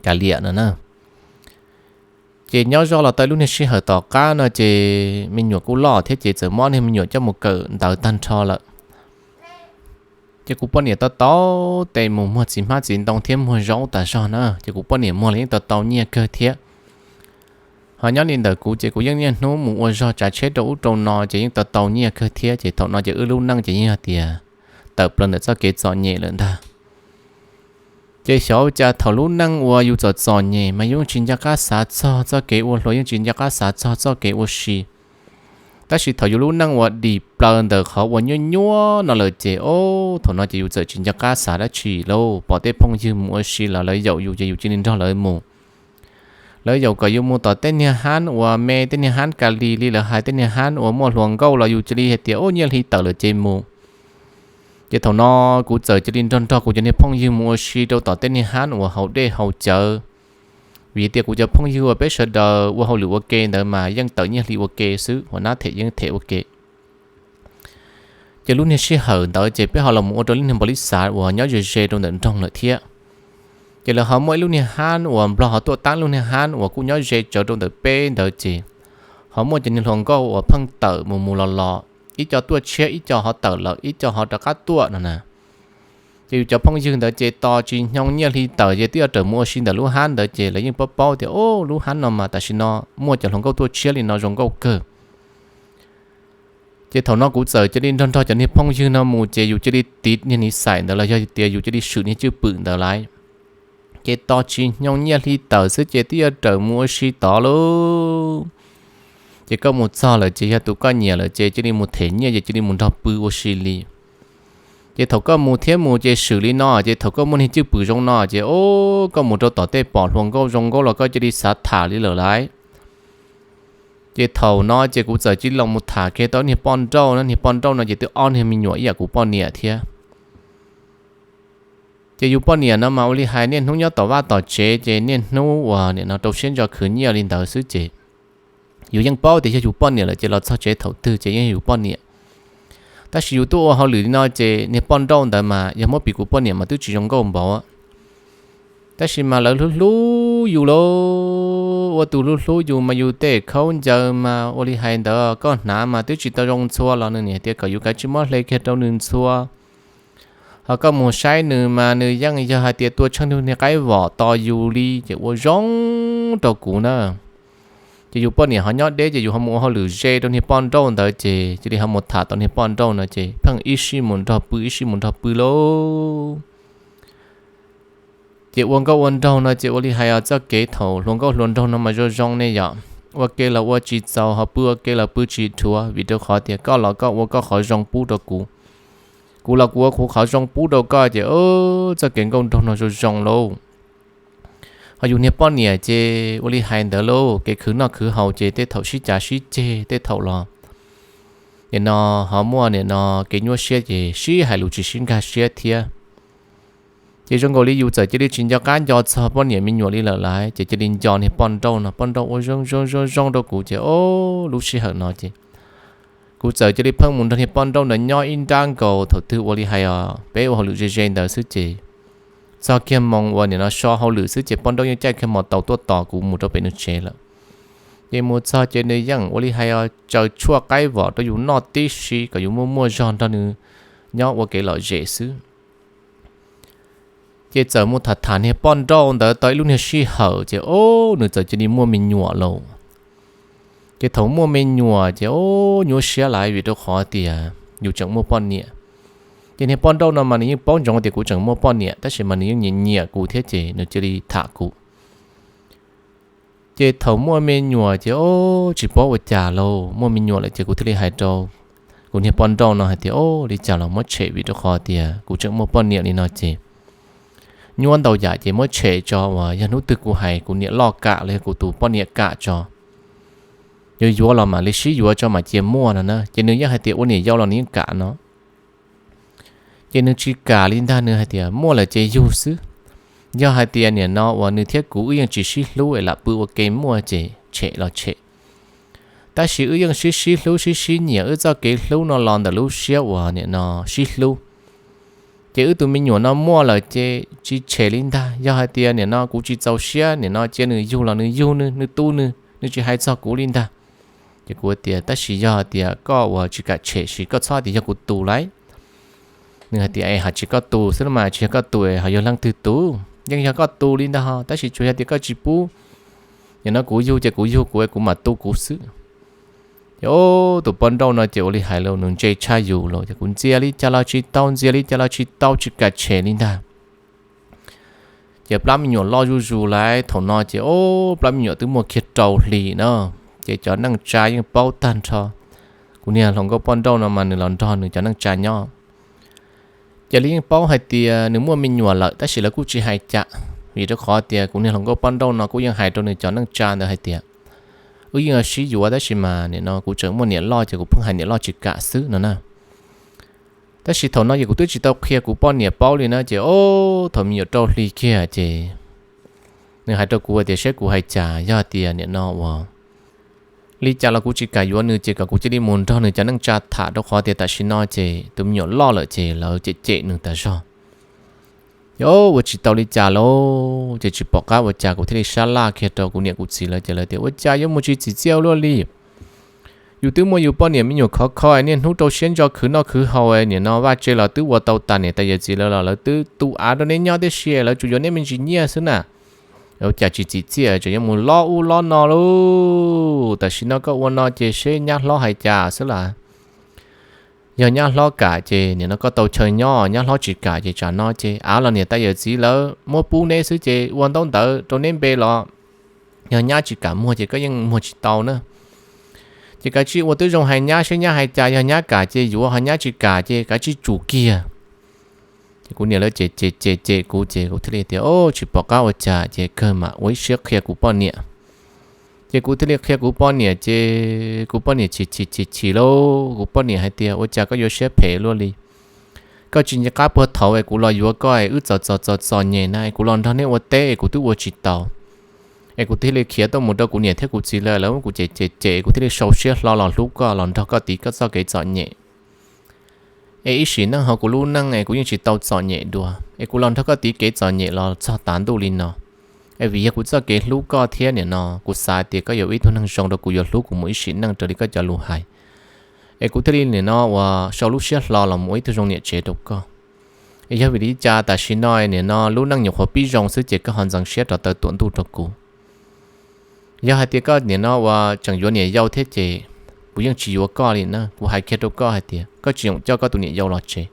kav liam no na. Ces nyob zoj los tau lub niag sij hawm tom qab no ces me nyuam kuj loj thiab ces txawm muab niag me nyuam coj mus kawm ntawv tag nrho lawm. Ces kuv poj niam tau tau tes mus muag txiv hmab txiv ntoo thiab muag zaub tas zog na, ces kuv poj niam muag los yeej tau tau nyiaj kawg thiab. Ho nyob li ntawm kuv ces kuv yeej niaj hnub mus ua zog tsav tsheb rau ub rau no ces yeej tau tau nyiaj kawg thiab, ces thaum no ces wb lub neej ces yeej yog tias tawm plaws ntawm txoj kev txom nyem lawm ntag. Ces xyov ua cas thaum lub neej uas yus txom txom nyem mas yus tsis nco qab xav txog txoj kev ua hluas, yeej tsis nco qab xav txog txoj kev ua si. Tab sis thaum yus lub neej uas dim plaws ntawm qhov uas nyuaj nyuaj no lawm ces ob thaum no ces yus txawm tsis nco qab xav dab tsi lauj. Pom tej phooj ywg mus ua si los lawv yaum yus ces yus cia li nrog lawv mus. Lawv yaum kom yus mus tom tej niag hab uas me, tej niag hab ka lis li lawv hais, tej niag hab uas muaj hluas nkauj los yus cia li hais tias ub nyiaj hli tawm lawm ces mus. Ces thaum no kuv txawm cia li nrog nrog kuv cov niag phooj ywg mus ua si rau tom tej niag hab uas haus dej haus cawv. Vim tias kuv cov phooj ywg uas peb sawv daws ua hauj lwm ua ke ntawd mas yeej tawm nyiaj hli ua ke xwb, hua nab them yeej them ua ke. Ces lub niag sij hawm ntawd ces peb ho los mus ua rau lub niag npaus lis xav uas nyob ze ze rau ntawm nroog lawm thiab. Ces lawv ho muaj ib lub niag hab uas nplog ho tuaj tab lub niag hab uas kuj nyob ze tsawv rau ntawm peb ntawd ces ho muaj cov niag hluas nkauj uas pheej tawm mus mus los los, ib co tuaj tshiab, ib co ho tawm lawm, ib co ho rov qab tuaj no na. Ces yus cov phooj ywg ntawd ces tos tsis nyoog nyiaj hli tawm ces twb yuav rawm mus ua si ntawm lub hab ntawd ces lawv yeej paub paub tias ub lub hab no mas tam sim no muaj cov hluas nkauj tuaj tshiab li no zoo nkauj kawg. Ces thaum no kuv txawm cia li nrog nrog cov niag phooj ywg no mus ces yus cia li tiv niag niv xais ntawd los yog tias yus cia li swm niag cwj pwm ntawd lawm. Ces tos tsis nyoog nyiaj hli tawm xwb ces twb yuav rawm mus ua si tod lauj. Ces koj mus txog lawm ces yog tus koj nyiam lawm ces cia li mus them nyiaj ces cia li mus nrog pw ua si li. Ces thaum koj mus thiab mus ces swm li no, ces thaum koj muaj niag cwj pwm zoo no ces o, koj mus rau tom tej pom hluas nkauj zoo nkauj los koj cia li xav tham li lawm lauj. Ces thaum no ces kuv txawm cia li los mus tham kiag tau niag poj nrauj no, niag poj nrauj no ces twb ob niag me nyuam ib yam kuv poj niam thiab. Ces yus poj niam no mas ua li hais niaj hnub nyob tom vaj tom tsev ces niaj hnub uas nim no rau siab ntso khwv nyiaj li ntawd xwb ces yus yeej paub tias yog yus poj niam lawm ces los txog tsev thaum twg ces yeej yog yus poj niam. Tab sis yus tuaj ua hauj lwm li no ces niag poj nrauj ntawd mas yog muab piv kuv poj niam mas twb tsis zoo nkauj npaum. Tab sis mas lawv hlub hlub yus lauj, ua tus hlub hlub yus mas yus tej khaub ncaws mas ua li hais ntawd koj hnav mas twb tsis tau zoo txhua los nws niam tias kom yus kav tsij muab hle kiag rau nws txhua. Ho koj mus saib nws mas nws yeej yog hais tias tua tsheej niag qaib vom tos yus li ces ua zoo rau kuv na. Ces yus poj niam ho nyob deb ces yus ho mus ua hauj lwm ze rau niag poj nrauj ntawd ces cia li ho mus tham tau niag poj nrauj no ces pheej ib sij mus nrog pw ib sij mus nrog pw lauj. Ces ua nkauj ua nraug no ces ua li hais os txoj kev thaum hluas nkauj hluas nraug no mas zoo zoo ne yom. Ua ke los ua tsis txaus ho pw ua ke los pw tsis dhuav vim rau qhov tias koj los koj ua koj qhov zoo pub rau kuv, kuv los kuv ua kuv qhov zoo pub rau koj ces txoj kev nkauj nraug no zoo zoo lauj. Ho yus niag poj niam ces ua li hais ntawd lauj, kev khwv noj khwv haus ces tej thaum sib cav sib ceg tej thaum los nim no ho muaj nim no kev nyuaj siab ces sib hais lus tsis sib nkag siab thiab. Ces zoo nkaus li yus txawm cia li tsis nco qab nco txog poj niam me nyuam li lawm lauj, ces cia li nco niag poj nrauj no, poj nrauj ua zoo zoo zoo zoo rau kuv ces o, lub sij hawm no ces kuv txawm cia li pheej mus nrog niag poj nrauj ntawd nyob ib nrab nkaus thaum twg ua li hais os peb ua hauj lwm ze ze ntawd xwb ces txog kiag moos uas nim no so hauj lwm xwb ces poj nrauj yeej caij kiag mos taus tuaj tos kuv mus rau pem nws tsev lawm. Ces mus txog ces nws yeej ua li hais os, tsaws tshuaj qaib vom rau yus noj tib si kom yus muaj muaj zog nrog nws nyob ua kev lom zem xwb. Ces txawm mus tham tham niag poj nrauj ntawd tau ib lub niag sij hawm ces o, nws txawm cia li muaj me nyuam lawm. Ces thaum muaj me nyuam ces o, nyuaj siab lawm vim rau qhov tias yus tseem muaj poj niam. Ces niag poj nrauj no mas nws yeej paub ntsoov tias kuv tseem muaj poj niam tab sis mas nws yeej nyiam nyiam kuv thiab ces nws cia li tham kuv. Ces thaum muaj me nyuam ces o, tsis paub ua cas lauj, muaj me nyuam lawm ces kuv thiaj li hais rau kuv niag poj nrauj no hais tias o, li cas los muab tshem vim rau qhov tias kuv tseem muaj poj niam li no ces nyuaj ntau yam ces muab tshem tso uas yog hnub twg kuv hais kuv niam loj kam los yog kuv tus poj niam kam tso, yuav yuav los mam li sib yuav tso mam cia muaj no na. Ces nws yeej hais tias ua niam yau los nws yeej kam no. Ces nws tsis kam li ntag, nws hais tias muaj lawm ces yug xwb. Yog hais tias nim no uas nws thiab kuv wb yeej tsis sib hlub es lam pw ua ke muaj ces tshem los tshem. Tab sis wb yeej sib sib hlub sib sib nyiam, wb txoj kev hlub no los ntawm lub siab uas nim no sib hlub. Ces wb tus me nyuam no muaj lawm ces tsis tshem li ntag. Yog hais tias nim no kuv tsis txaus siab nim no cia nws yug los nws yug nws, nws tu nws, nws tsis hais txog kuv li ntag. Ces kuv tias tab sis yog tias koj uas tsis kam tshem ces koj txhob tias yog kuv tus lauj. Nws hais tias es ho tsis koj tus xwb mas, tsis yog koj tus ho yog leej twg tus? Yeej yog koj tus li ntag ho, tab sis tsuas yog tias koj tsis pub nim no kuv yug ces kuv yug kuv es kuv mam tu kuv xwb. Ces o, tus poj nrauj no ces ua li hais los nws ntse tshaj yus los ces kuv ntxias li cas los tsis tau, ntxias li cas los tsis tau, tsis kam tshem li ntag. Ces plab me nyuam loj zuj zus lawm, thaum no ces o, plab me nyuam twb muaj kiag rau hli na. Ces cov neej tsa yeej paub tag nrho. Kuv niag hluas nkauj poj nrauj no mas nws los nrog nws cov neej tsa nyob. Ces lawv yeej paub hais tias nws muaj me nyuam lawm tab sis lawv kuj tsis hais cas, vim rau qhov tias kuv niag hluas nkauj poj nrauj no kuj yeej hais rau nws cov neej tsa ntawd hais tias wb yeej sib yuav tab sis mas nim no kuv tseem muaj niam loj ces kuv pheej hais niam loj tsis kam xwb no na. Tab sis thaum no ces kuv twb tsis tau qhia kuv poj niam paub li na, ces o, thaum me nyuam rau hli kiag ces nws hais rau kuv tias saib kuv hais cas, yog tias nim no uas li cas los kuv tsis kam yuav nws ces kom kuv cia li mus nrog nws cov neej tsa tham, rau qhov tias tam sim no ces tus me nyuam loj lawm ces lawv cem cem nws tas zog. Ces ua tsis tau li cas lauj, ces tsis pom qab ua cas kuv thiaj li sab laj kiag rau kuv niam kuv txiv lawv, ces lawv tias ua cas yuav mus tsis txim txiaj ua luaj li. Yus twb muaj yus poj niam me nyuam khov kho, niaj hnub rau siab ntso khwv noj khwv haus, nim no vaj tse los twb ua tau tas, niam tais yawm txiv lawv los lawv twb tu av rau neb nyob tib si, lawv tsuas yuav neb me ntsis nyiaj xwb na. Ua cas tsis txim txiaj, tseem yuav mus lob ub lob no lauj. Tam sim no koj ua no ces seb nyab hlob hais cas xwb las. Yog nyab hlob kam ces nim no koj tau chaw nyob, nyab hlob tsis kam ces tsam no ces av los niam tais yawm txiv lawv muab pub neb xwb ces ua ntaub ntawv rau neb npe los. Yog nyab tsis kam muag ces koj yeej muag tsis tau na. Ces kav tsij ua tib zoo hais nyab seb nyab hais cas, yog nyab kam ces yuav, ho nyab tsis kam ces kav tsij tsum kiag. Ces kuv niam lawv cem cem cem cem kuv ces kuv thiaj li tias o, tsis pom qab ua cas ces kawg mam ua ib siab qhia kuv poj niam. Ces kuv thiaj li qhia kuv poj niam ces kuv poj niam chim chim chim chim lauj, kuv poj niam hais tias ua cas koj yuav siab phem luaj li. Koj tsis nco qab puag thaum es kuv los yuav koj es wb txom txom txom txom nyem na, es kuv los nrog neb ua teb es kuv twb ua tsis tau. Es kuv thiaj li khiav tuaj mus rau kuv niam thiab kuv txiv lawv, lawv muab kuv cem cem cem, kuv thiaj li sau siab hlo los hlub koj, los nrog koj tiv koj txoj kev txom nyem. Es ib sim neej hauv kuv lub neej es kuv yeej tsis tau txom nyem dua, es kuv los nrog koj tiv kev txom nyem los txog tav ntuj li no. Es vim yog kuv txoj kev hlub koj thiab nim no kuv xav tias koj yuav ua ib tug neeg zoo rau kuv, yuav hlub kuv mus ib sim neej raws li koj cov lus hais. Es kuv thiaj li nim no uas sau lub siab hlo los mus ua ib tug zoo niam tsev rau koj. Es yog vim li cas tam sim no nim no lub neej nyuam qhuav pib zoo xwb ces koj ho ntxeev siab rov taw tuam ntuj rau kuv? Yog hais tias koj nim no uas tseem yuav niam yau thiab ces kuv yeej tsis yuav koj li na. Kuv hais kiag rau koj hais tias koj tsis yoom coj koj tus niam yau los tsev.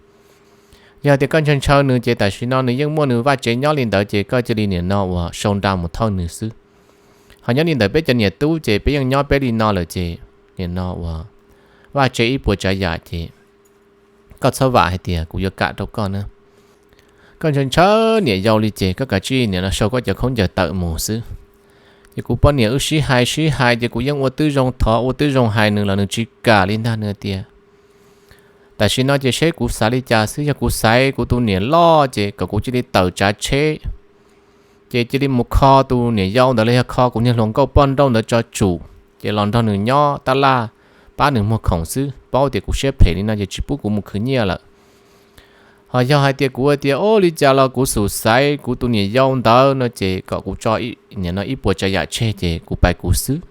Yog hais tias koj ntshaw ntshaw nws ces tam sim no nws yeej muaj nws vaj tsev nyob li ntawd ces koj cia li nim no uas sau nra mus thawj nws xwb. Ho nyob li ntawd peb cov niam tub ces peb yeej nyob peb li no lawm ces nim no uas vaj tsev ib puas tsav yam ces koj txhob vam hais tias kuv yuav kam rau koj na. Koj ntshaw ntshaw niam yau li ces koj kav tsij nim no sau koj cov khaub ncaws tawm mus xwb. Ces kuv poj niam wb sib hais sib hais ces kuv yeej ua tib zoo thov ua tib zoo hais nws los nws tsis kam li ntag, nws tias tam sim no ces seb kuv xav li cas xwb, yog kuv xaiv kuv tus niam loj ces kom kuv cia li tawm tsav tsheb, ces cia li mus kho tus niam yau ntawd los yog kho kuv niag hluas nkauj poj nrauj ntawd tso tsum, ces los nrog nws nyob tab laj pab nws muag khoom xwb, paub tias kuv siab phem li no ces tsis pub kuv mus khwv nyiaj lawm. Ho yog hais tias kuv tias o li cas los kuv xum xaiv kuv tus niam yau ntawd no ces kom kuv tso nim no ib puas tsav yam tseg ces kuv pais kuv xwb.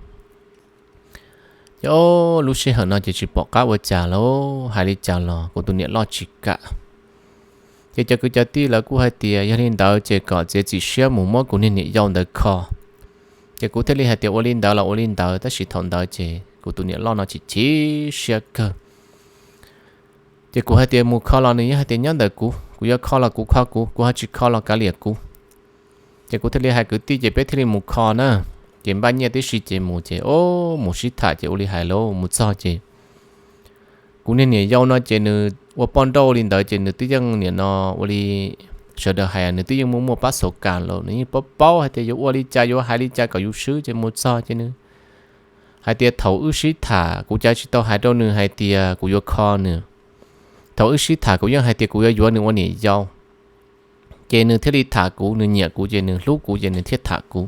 Ces o, lub sij hawm no ces tsis pom qab ua cas lawm, hais li cas los kuv tus niam loj tsis kam. Ces cov kwv cov tij lawv kuj hais tias yog li ntawd ces kom txiav txim siab mus muab kuv niag niam yau ntawd kho. Ces kuv thiaj li hais tias ua li ntawd los ua li ntawd, tab sis thaum ntawd ces kuv tus niam loj no chim chim siab kawg. Ces kuv hais tias mus kho los nws yeej hais tias nyob ntawm kuv, kuv yuav kho los kuv kho kuv, kuv ho tsis kho los kav liam kuv. Ces kuv thiaj li hais kwv tij ces peb thiaj li mus kho na. Ces npaj nyiaj tib si ces mus ces o, mus sib tham ces ua li hais lawm mus txog ces kuv niag niam yau no ces nws ua poj nrauj li ntawd ces nws twb yeej nim no ua li sawv daws hais nws twb yeej muaj muaj pab xov kas lawm, nws yeej paub paub hais tias yuav ua li cas yuav hais li cas kom yus swb ces mus txog ces nws hais tias thaum wb sib tham kuv cas tsis tau hais rau nws hais tias kuv yuav kho nws. Thaum wb sib tham kuv yeej hais tias kuv yuav yuav nws ua niam yau. Ces nws thiaj li tham kuv, nws nyiam kuv ces nws hlub kuv ces nws thiaj tham kuv.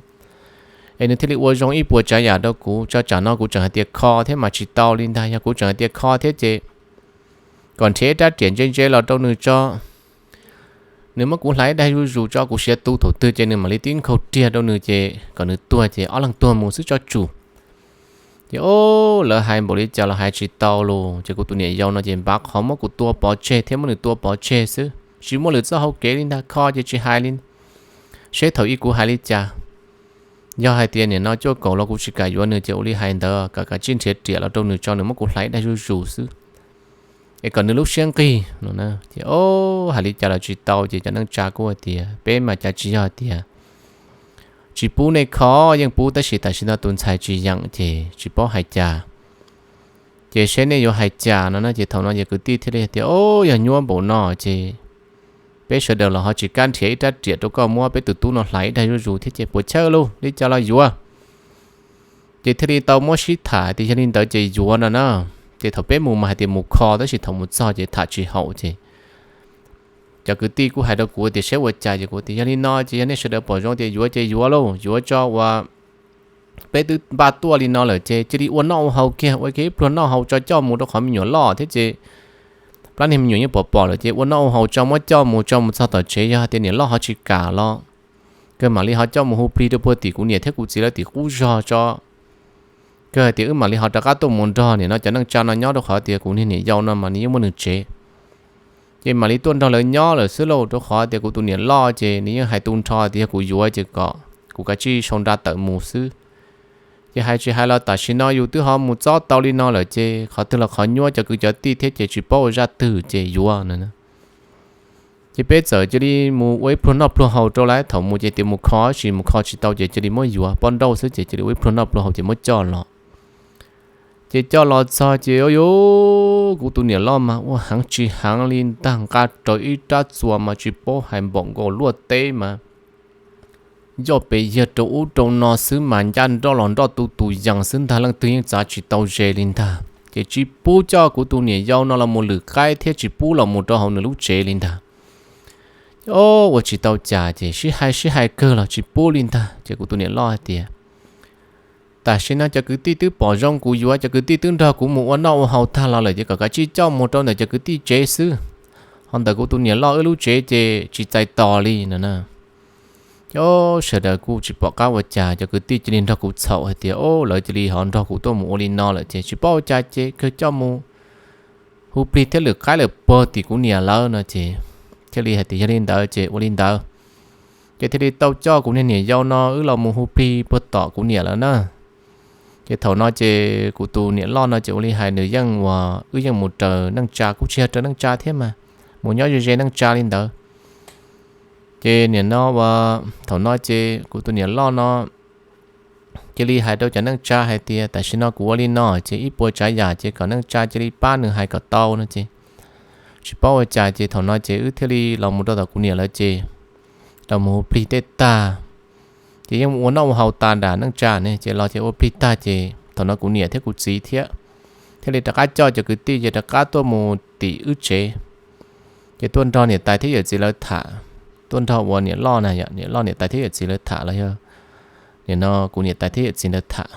Es nws thiaj li ua zoo ib puas tsav yam rau kuv, tso tsam no kuv tseem hais tias kho thiab mas tsis tau li ntag, yog kuv tseem hais tias kho thiab ces kom nrhiav ib rab riam ntse ntse los rau nws tso, nws muab kuv hlais ib daig zuj zus tso, kuv siav tu thaum twg ces nws mam li tib nkhaus riag rau nws ces kom nws tuag ces ob leeg tuag mus xwb tso tsum. Ces o, lawv hais npaum li cas los hais tsis tau los ces kuv tus niam yau no ces npav qhov muab kuv tua pov tseg thiab muab nws tua pov tseg xwb, tsis muaj lwm txoj hau kev li ntag, kho ces tsis hais li. Seb thaum ub kuv hais li cas, yog hais tias nim no cuaj kaum los kuv tsis kam yuav nws ces ua li hais ntawd, kom kav tsij nrhiav riam los rau nws tso, nws muab kuv hlais ib daig zuj zus xwb, es kom nws lub siab nqig no. Ces o, hais li cas los tsis tau ces cov neej tsa kuj hais tias peb mas cas tsis yog tias tsis pub nej kho, yeej pub tab sis tam sim no tus ntxhais tsis yeem ces tsis paub hais cas, ces seb nej yuav hais cas no na. Ces thaum no ces kwv tij thiaj li tias o, yog nyuaj npaum no ces peb sawv daws los ho tsis kam nrhiav ib rab riam rau koj muab peb tus tub no hlais ib daig zuj zus thiab ces puas chawj lauj, li cas los yuav. Ces thiaj li tau muab sib tham tias yog li ntawd ces yuav no na. Ces thaum peb mus mas hais tias mus kho tab sis thaum mus txog ces tham tsis haum ces cov kwv tij kuj hais rau kuv tias seb ua cas, ces kuv tias yog li no ces yog nej sawv daws pom zoo tias yuav ces yuav lauj, yuav tso uas peb twb npaj tuaj li no lawm ces cia li ua noj ua haus kiag, ua kiag ib pluag noj haus tso coj mus rau qhov me nyuam loj thiab ces plab niag me nyuam yeej pom pom lawm ces ua noj ua haus tso muab coj mus tso mus txog tom tsev, yog hais tias niam loj ho tsis kam los kawg mam li ho coj mus hu plig rau puag tim kuv niam thiab kuv txiv lawv tim qub zog tso. Kawg hais tias wb mam li ho rov qab tuaj mus nrog nim no cov neej tsa no nyob rau qhov tias kuv niag niam yau no mas nws yeej muaj nws tsev. Ces mam li tuaj nrog lawv nyob lawm xwb lauj, rau qhov tias kuv tus niam loj ces nws yeej hais tu nrho tias yog kuv yuav ces kom kuv kav tsij sau nra tawm mus xwb. Ces hais tsis hais los tam sim no yus twb ho mus txob tau li no lawm ces qhov twg los qhov nyuaj, cov kwv cov tij thiab ces tsis paub ua zaj twg ces yuav no. Ces peb txawm cia li mus ua ib pluag noj pluag haus rau lawv, thaum mus ces tias mus kho tab sis mus kho tsis tau ces cia li muab yuav, poj nrauj xwb ces cia li ua ib pluag noj pluag haus ces muab coj los. Ces coj los txog ces o, kuv tus niam loj mas ua heev tsis heev li ntag, nqa rawv ib rab txuas mas tsis paub hais npaum nkaus luaj teb mas yoj pes yag rau ub rau no xwb mas ncaj nroj los nroj tu tus yees xwb ntag, leej twg yeej txav tsis tau ze li ntag. Ces tsis pub coj kuv tus niam yau no los mus lwm qaib thiab tsis pub los mus rau hauv nws lub tsev li ntag. O, ua tsis tau cas ces sib hais sib hais kawg los tsis pub li ntag. Ces kuv tus niam loj hais tias tam sim no cov kwv tij twb pom zoo kuv yuav, cov kwv tij twb nrog kuv mus ua noj ua haus tag los lawm ces kom kav tsij coj mus rau ntawm cov kwv tij tsev xwb, ho ntawm kuv tus niam loj wb lub tsev ces tsis txais tos li no na. Ces o, sawv daws kuj tsis pom qab ua cas, cov kwv tij cia li nrog kuv txhaum hais tias o, lawv cia li ho nrog kuv tuaj mus ua li no lawm ces tsis paub ua cas ces kawg coj mus hu plig thiab lwm qaib lawm puag tim kuv niam lawv no ces thiaj li hais tias yog li ntawd ces ua li ntawd. Ces thiaj li tau coj kuv niag niam yau no wb los mus hu plig puag tom kuv niam lawv na. Ces thaum no ces kuv tus niam loj no ces ua li hais nws yeej ua, wb yeej mus raws neej tsa, kuj tsis yog raws neej tsa thiab mas mus nyob ze ze neej tsa li ntawd. Ces nim no ua, thaum no ces kuv tus niam loj no cia li hais rau cov neej tsa hais tias tam sim no kuv ua li no ces ib puas tsav yam ces kom neej tsa cia li pab nws hais kom tau no ces tsis paub ua cas ces thaum no ces wb thiaj li los mus rau tom kuv niam lawv ces los mus hu plig tej tag. Ces yeej ua noj ua haus tas nram neej tsa ne ces los ces ua plig tag ces thaum no kuv niam thiab kuv txiv thiab thiaj li rov qab coj cov kwv tij ces rov qab tuaj mus tim wb tsev. Ces tuaj nrog niam tais thiab yawm txiv lawv tham, tuaj nrog ua niam loj na, niam loj niam tais thiab yawm txiv lawv tham los yog nim no kuv niam tais thiab yawm txiv lawv tham.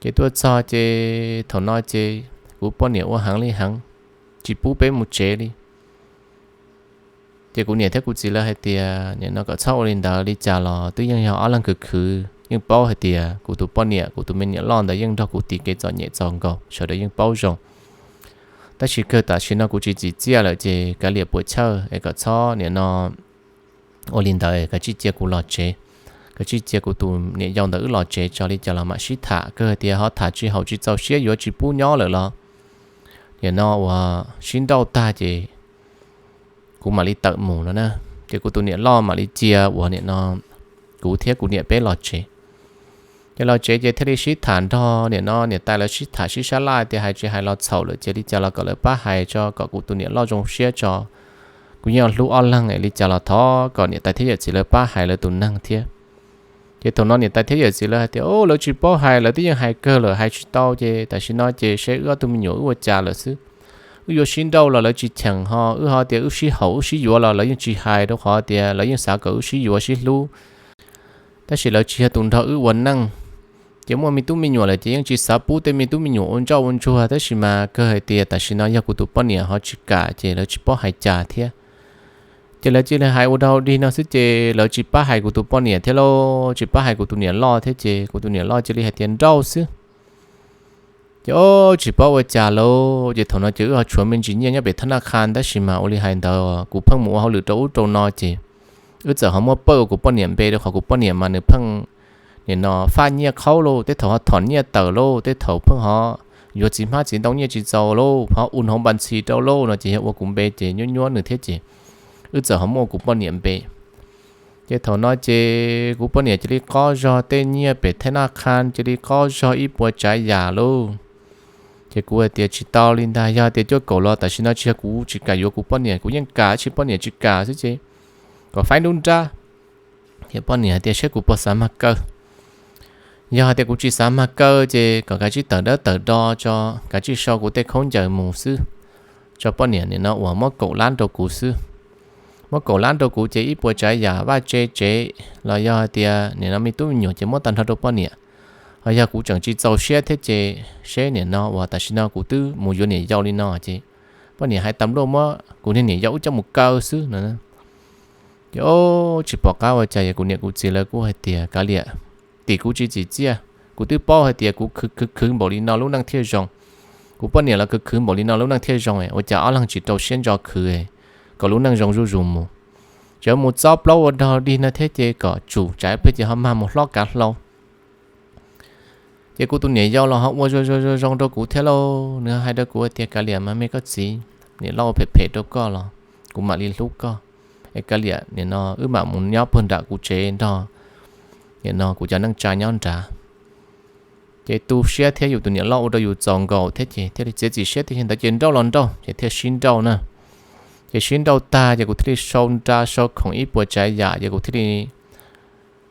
Ces tuaj txog ces thaum no ces kuv poj niam ua heev li heev, tsis pub peb mus tsev li. Ces kuv niam thiab kuv txiv lawv hais tias nim no kom txhob ua li ntawd, li cas los twb yeej yog ob leeg khwv khwv, yeej paub hais tias kuv tus poj niam, kuv tus me niam loj ntawd yeej nrog kuv tiv kev txom nyem txaus nkaus, sawv daws yeej paub zoo. Tab sis kawg tam sim no kuv tsis txim txiaj lawm ces kav liam puas chawj es kom txhob nim no ua li ntawd, kav tsij cia kuv los tsev, kav tsij cia kuv tus niam yau ntawd wb los tsev tso, li cas los mam sib tham. Kawg hais tias ho tham tsis haum tsis txaus siab yuav tsis pub nyob lawm los nim no uas sib nrauj tag ces kuv mam li tawm mus no na. Ces kuv tus niam loj mam li cia uas nim no kuv thiab kuv niam peb los tsev. Ces los tsev ces thiaj li sib tham nrog nim no niam tais lawv sib tham sib sab laj tias hais tsis hais los txhaum lawm ces li cas los kom lawv pab hais tso kom kuv tus niam loj zoo siab tso. Kuv yeej hlub ob leeg es li cas los thov kom niam tais thiab yawm txiv lawv pab hais lawv tus neeg thiab. Ces thaum no niam tais thiab yawm txiv lawv hais tias, o, lawv tsis paub hais, lawv twb yeej hais kawg lawm, hais tsis tau ces tam sim no ces seb wb ob tug me nyuam wb ua cas lawm xwb. Wb yuav sib nrauj los lawv tsis cheem, ho wb ho tias wb sib haum wb sib yuav los lawv yeej tsis hais, rau qhov tias lawv yeej xav kom wb sib yuav sib hlub. Tab sis lawv tsis yog tus nrog wb ua neej, ces muaj me tub me nyuam lawm ces yeej tsis xav pub tej me tub me nyuam ua ntsoj ua ntsuag. Tab sis mas kawg hais tias tam sim no yog kuv tus poj niam ho tsis kam ces lawv tsis paub hais cas thiab. Ces lawv cia li hais ua dog dig no xwb ces lawv tsis pab hais kuv tus poj niam thiab lauj, tsis pab hais kuv tus niam loj thiab ces kuv tus niam loj cia li hais tias nrauj xwb. Ces o, tsis paub ua cas lauj, ces thaum no ces wb ho tshuav me ntsis nyiaj nyob pem thab naj qha, tab sis mas ua li hais ntawd kuv pheej mus ua hauj lwm rau ub rau no ces wb txawm ho muab pawj ua kuv poj niam npe, rau qhov kuv poj niam mas nws pheej nim no faj nyiaj qhaub lauj, tej thaum ho thom nyiaj tawm lauj, tej thaum pheej ho yuav txiv hmab txiv ntoo nyiaj tsis txaus lauj, ho ua hauv npas ntxhi rau lauj no ces yog ua kuv npe ces nyuab nyuab nws thiab ces wb txawm ho muab ua kuv poj niam npe. Ces thaum no ces kuv poj niam cia li qob zog tej nyiaj pem thab naj qha, cia li qob zog ib puas tsav yam lauj. Ces kuv hais tias tsis tau li ntag, yog tias cuaj kaum los tam sim no tsis yog kuv tsis kam yuav kuv poj niam, kuv yeej kam tsis poj niam tsis kam xwb ces kom faib nruab nrab. Ces poj niam hais tias seb kuv puas xav mag kaw. Yog hais tias kuv tsis xav mag kaw ces kom kav tsij tawm dawb tawm do tso, kav tsij sau kuv tej khaub ncaws mus xwb, tso poj niam nim no uas muab kaum lab rau kuv xwb. Muab kaum lab rau kuv ces ib puas tsav yam vaj tse tsev los yog hais tias nim no me tub me nyuam ces muab tag nrho rau poj niam. Ho yog kuv tseem tsis txaus siab thiab ces seb nim no uas tam sim no kuv twb mus yuav niam yau li no ces poj niam hais tas luaj muab kuv niag niam yau wb coj mus kaw xwb no. Ces o, tsis pom qab ua cas, yog kuv niam kuv txiv lawv kuj hais tias kav liam, tim kuv tsis txim txiaj, kuv twb paub hais tias kuv khwv khwv khwv npaum li no lub neej thiaj zoo, kuv poj niam los khwv khwv npaum li no lub neej thiaj zoo, ua cas ob leeg tsis rau siab ntso khwv kom lub neej zoo zuj zus mus. Tseem mus txob plaub ua dog dig no thiab ces kom tsum tsam ib pliag ces ho mag mus hlob kav hlau. Ces kuv tus niam yau los ho ua zoo zoo zoo rau kuv thiab lauj, nws hais rau kuv tias kav liam mas me koj txiv, niam loj ua phem phem rau koj los kuv mam li hlub koj, es kav liam nim no wb mam mus nyob puag nram kuv tsev nrog nim no kuv cov neej tsa nyob nrad. Ces tu siab thiab yus tus niam loj ua rau yus txaus nkaus thiab ces thiaj li txiav txim siab tias yog ntawd ces nrauj los nrauj ces thiaj sib nrauj na. Ces sib nrauj tag ces kuv thiaj li sau nra sau khoom ib puas tsav yam ces kuv thiaj li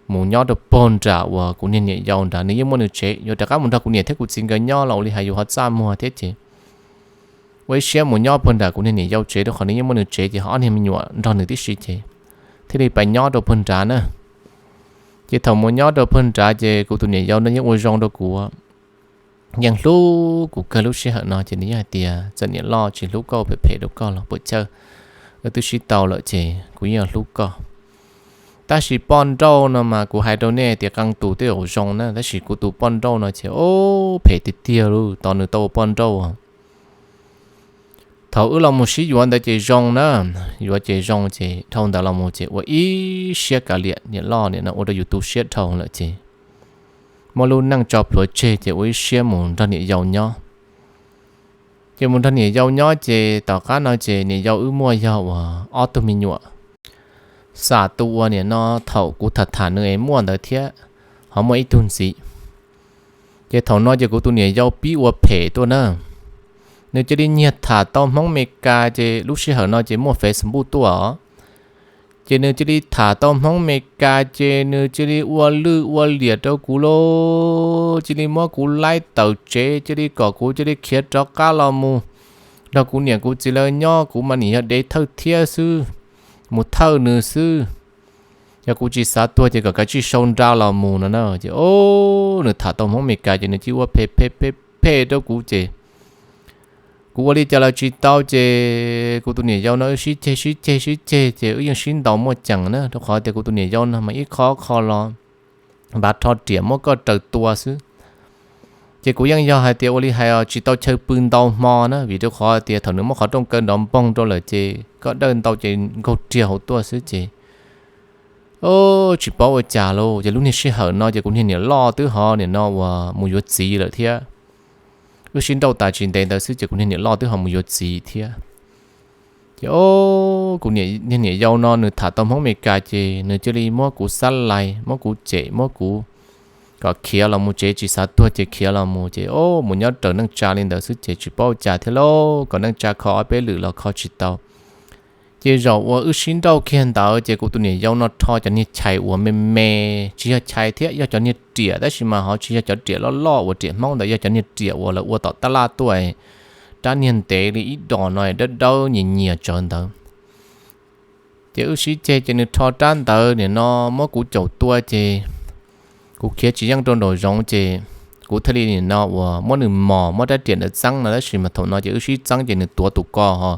mus nyob rau puag nram uas kuv niag niam yau nrad, nws yeej muaj nws tsev, yuav rov qab mus nrog kuv niam thiab kuv txiv nkawd nyob los ua li hais yus ho txaj muag thiab ces ua ib siab mus nyob puag nram kuv niag niam yau tsev rau qhov nws yeej muaj nws tsev ces ho ob niag me nyuam nrog nws tib si ces thiaj li pais nyob rau puag nrad na. Ces thaum mus nyob rau puag nrad ces kuv tus niam yau no yeej ua zoo rau kuv, yeej hlub kuv kawg lub sij hawm no ces nws yeej hais tias txawm niam loj tsis hlub koj phem phem rau koj los puas chawj, wb twb sib tau lawm ces kuv yeej hlub koj. Tab sis poj nrauj no mas kuv hais rau nej tias qee tus tej zaum zoo na, tab sis kuv tus poj nrauj no ces o, phem tiag tiag lauj, tos nws tau ua poj nrauj. Thaum wb los mus sib yuav ntawd ces zoo na, yuav ces zoo ces dhau ntawd los mus ces ua ib siab kav liam, niam loj nim no ua rau yus tu siab dhau lawm ces muab lub neej tso plhuav tseg ces ua ib siab mus nrog niam yau nyob. Ces mus nrog niam yau nyob ces tom qab no ces niam yau wb muaj yog uas ob tug me nyuam, xam tus uas nim no thaum kuv tham tham nws es muaj ntawd thiab, ho muaj ib tug ntxiv. Ces thaum no ces kuv tus niam yau pib ua phem tuaj na, nws cia li nyiag tham tau Hmoob Mes Kas ces lub sij hawm no ces muaj Facebook tuaj os. Ces nws cia li tham tau Hmoob Mes Kas ces nws cia li ua lwj ua liam rau kuv lauj, cia li muab kuv laib tawm tsev, cia li kom kuv cia li khiav rov qab los mus nrog kuv niam kuv txiv lawv nyob, kuv mas nim yog dev thawj thiab xwb, mus thawj nws xwb. Yog kuv tsis xav tuag ces kom kav tsij sau nra los mus no na. Ces o, nws tham tau Hmoob Mes Kas ces nws cia li ua phem phem phem phem rau kuv ces kuv ua li cas los tsis tau ces kuv tus niam yau no wb sib ceg sib ceg sib ceg ces wb yeej sib ntaus muaj ceem na, rau qhov tias kuv tus niam yau no mas ib qho qho los npav rho riam muab koj raws tua xwb. Ces kuv yeej yog hais tias ua li hais tsis tau chaw pw ntau hmo na, vim rau qhov tias thaum nws muab qhov rooj kaw nrov npoog rau lawm ces koj dawj ntau ces nkaug riag hauv tuaj xwb ces tsis paub ua cas lauj. Ces lub niag sij hawm no ces kuv niag niam loj twb ho nim no uas mus yuav txiv lawm thiab. Wb sib nrauj tas tsis ntev ntawd xwb ces kuv niag niam loj twb ho mus yuav txiv thiab. Ces o, kuv niag niam yau no nws tham tau Hmoob Amelikas ces nws cia li muab kuv xab lais, muab kuv cem, muab kuv kom khiav los mus tsev, tsis xav tuag ces khiav los mus ces o, mus nyob raws neej tsa li ntawd xwb ces tsis paub cas thiab lauj, kom neej tsa kho ob peb lwm los kho tsis tau. Ces zaum uas wb sib nrauj kiag ntawd ces kuv tus niam yau no rho cov niag chais uas me me, tsis yog chais thiab, yog cov niag riam tab sis mas ho tsis yog cov riam loj loj uas riam Hmoob ntawd, yog cov niag riam uas lawv ua tom tab laj tuaj, rab niag ntev li ib dos no dawb dawb nyias nyias tsawv ntawd. Ces wb sib ceg ces nws rho rab ntawd nim no muab kuv caum tua ces kuv khiav tsis yeej rau nraum zoov ces kuv thiaj li nim no uas muab nws mos, muab rab riam ntawd txeeb no, tab sis mas thaum no ces wb sib txeeb ces nws tuav tus ko ho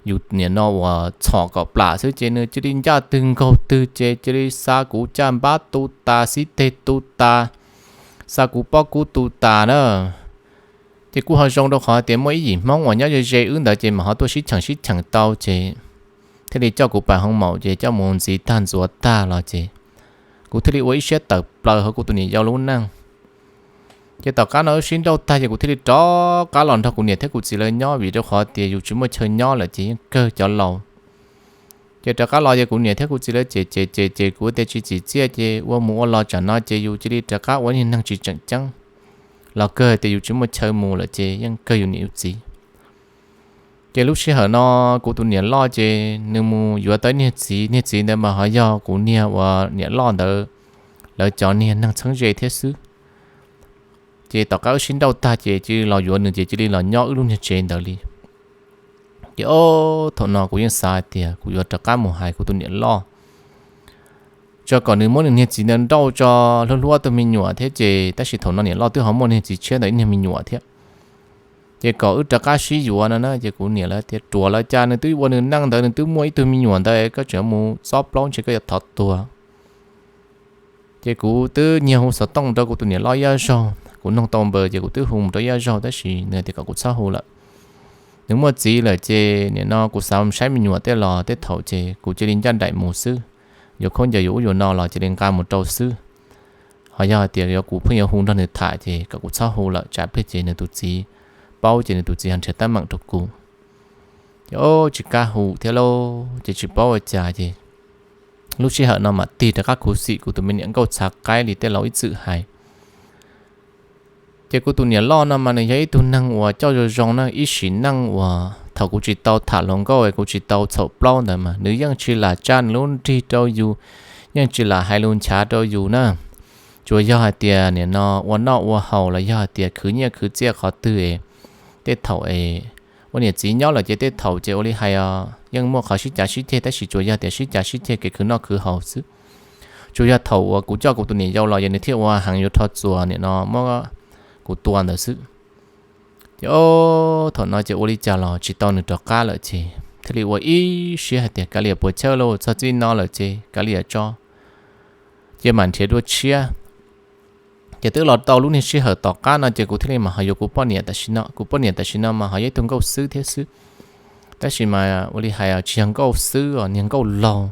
yus nim no uas txhom kom plam xwb ces nws cia li ncaj twg nkaug twg ces cia li xa kuv caj npab tu tas, xib teg tu tas, xa kuv pob kub tu tas na. Ces kuj ho zoo rau qhov tias muaj ib yim Hmoob uas nyob ze ze wb ntawd ces mas ho tuaj sib cheem sib cheem tau ces thiaj li coj kuv pas hoo maum ces coj mus ntxiv tag ntxuav tag los ces kuv thiaj li ua ib siab tawm plaws hauv kuv tus niam yau lub neej. Ces tom qab no wb sib nrauj tag ces kuv thiaj li rov qab los nrog kuv niam thiab kuv txiv lawv nyob, vim rau qhov tias yus tsis muaj chaw nyob lawm ces yeej kawg cov laus. Ces rov qab los ces kuv niam thiab kuv txiv lawv ces ces ces ces kuv ua tias tsis txim txiaj ces ua mus ua los tsam no ces yus cia li rov qab ua niag neeg tsis tseem ceeb, los kawg tias yus tsis muaj chaw mus lawm ces yeej kawg yus niam yus txiv. Ces lub sij hawm no kuv tus niam loj ces nws mus yuav tau niag txiv, niag txiv ntawd mas ho yog kuv niag uas niam loj ntawd lawv cov niag neeg txheeb ze thiab xwb. Ces tom qab wb sib nrauj tag ces cia li los yuav nws ces cia li los nyob wb lub niag tsev ntawd li. Ces o, thaum no kuv yeej xav hais tias kuv yuav rov qab mus hais kuv tus niam loj tso kom nws muab nws niag txiv ntawd nrauj tso, hlub hlub ob tug me nyuam thiab ces, tab sis thaum no niam loj twb ho muaj niag txiv tshiab ntawd ib niag me nyuam thiab. Ces kom wb rov qab sib yuav no na, ces kuv niam lawv tias ruam los cas, nws twb ua nws neej ntawd, nws twb muaj ib tug me nyuam ntawd, koj tseem mus txob plaub ntshe koj yuav thov tuag. Ces kuv twb nyiag hu xov tooj rau kuv tus niam loj ib zaug, kuv noog tau npaws ces kuv twb hu mus rau ib zaug, tab sis nws tias kom kuv txhob hu lawm. Nws muaj txiv lawm ces nim no kuv xav saib me nyuam tej los tej thaum ces kuv cia li ncaj nraim mus xwb. Yuav khaub ncaws yuav ub yuav no los cia li nqa mus rau xwb. Ho yog hais tias yuav kuv pheej yuav hu nrog nws tham ces kom kuv txhob hu lawm, tsam pliag ces nws tus txiv paub ces nws tus txiv ho nrhiav teeb meem rau kuv. Ces o, tsis kam hu thiab lauj, ces tsis paub ua cas ces lub sij hawm no mam tig rov qab khuv xim kuv tus me niam nkauj txhav qaib li tej laus ib txwm hais. Ces kuv tus niam loj no mas nws yog ib tug neeg uas coj zoo zoo na, ib sim neej uas thaum kuv tsis tau tham hluas nkauj, kuv tsis tau txhaum plaub ntawd mas nws yeej tsis lam tsa nws lub nrig rau yus, yeej tsis lam hais lus nchav rau yus na. Tsuas yog hais tias nim no ua noj ua haus los yog hais tias khwv nyiaj khwv txiaj qhov twg es tej thaum es ua niam txiv nyob lawm ces tej thaum ces ua li hais os yeej muaj qhov sib cav sib ceg, tab sis tsuas yog tias sib cav sib ceg kev khwv noj khwv haus xwb. Tsuas yog thaum uas kuv coj kuv tus niam yau los ces nws thiaj ua heev yuav rho txuas nim no muab kuv tua ntawd xwb. Ces o, thaum no ces ua li cas los tsis tau nws rov qab lawm ces thiaj li ua ib siab hais tias kav liam puas chawj lauj, txog txij no lawm ces kav liam tso, ces mam nrhiav dua tshiab. Ces twb los tau lub niag sij hawm tom qab no ces kuv thiaj li mam ho yuav kuv poj niam tam sim no. Kuv poj niam tam sim no mas ho yog ib tug nkauj xwb thiab xwb, tab sis mas ua li hais tsis yog nkauj xwb os, niag nkauj laug.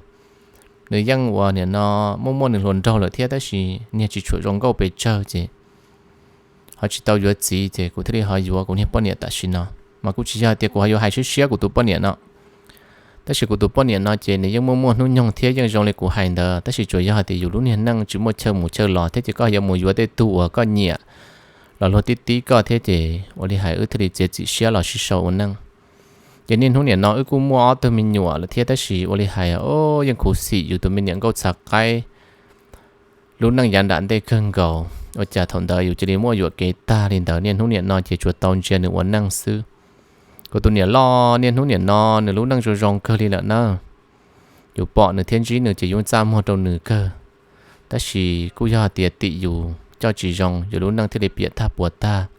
Nws yeej uas nim no muaj muaj nws hluas nraug lawm thiab tab sis niag tsis tshua zoo nkauj pes tsawg ces ho tsis tau yuav txiv ces kuv thiaj li ho yuav kuv niag poj niam tam sim no. Mas kuj tsis yog tias kuv ho yuav hais siab siab kuv tus poj niam no, tab sis kuv tus poj niam no ces nws yeej muaj muaj hnub nyoog thiab yeej zoo li kuv hais ntawd, tab sis tsuas yog hais tias yus lub niag neej tsis muaj chaw mus chaw los thiab ces koj yuav mus yuav tej tug uas koj nyiam los luag tib tib koj thiab ces ua li hais wb thiaj li txiav txim siab los sib sau ua neej. Ces niaj hnub nim no wb kuj muaj ob tug me nyuam lawm thiab tab sis ua li hais o, yeej khuv xim yus tus me niam nkauj txhav qaib lub neej yav nram ntej kawg nkaus. Ua cas thaum ntawd yus cia li muaj yuam kev tag li ntawd, niaj hnub nim no ces tsuas tau ntsia nws ua neej xwb. Kuv tus niam loj niaj hnub nim no nws lub neej zoo zoo kawg li lawm na. Yus pom nws thiab ntsib nws ces yus txaj muag rau nws kawg, tab sis kuj yog tias tim yus coj tsis zoo, yus lub neej thiaj li piam tag puas tag.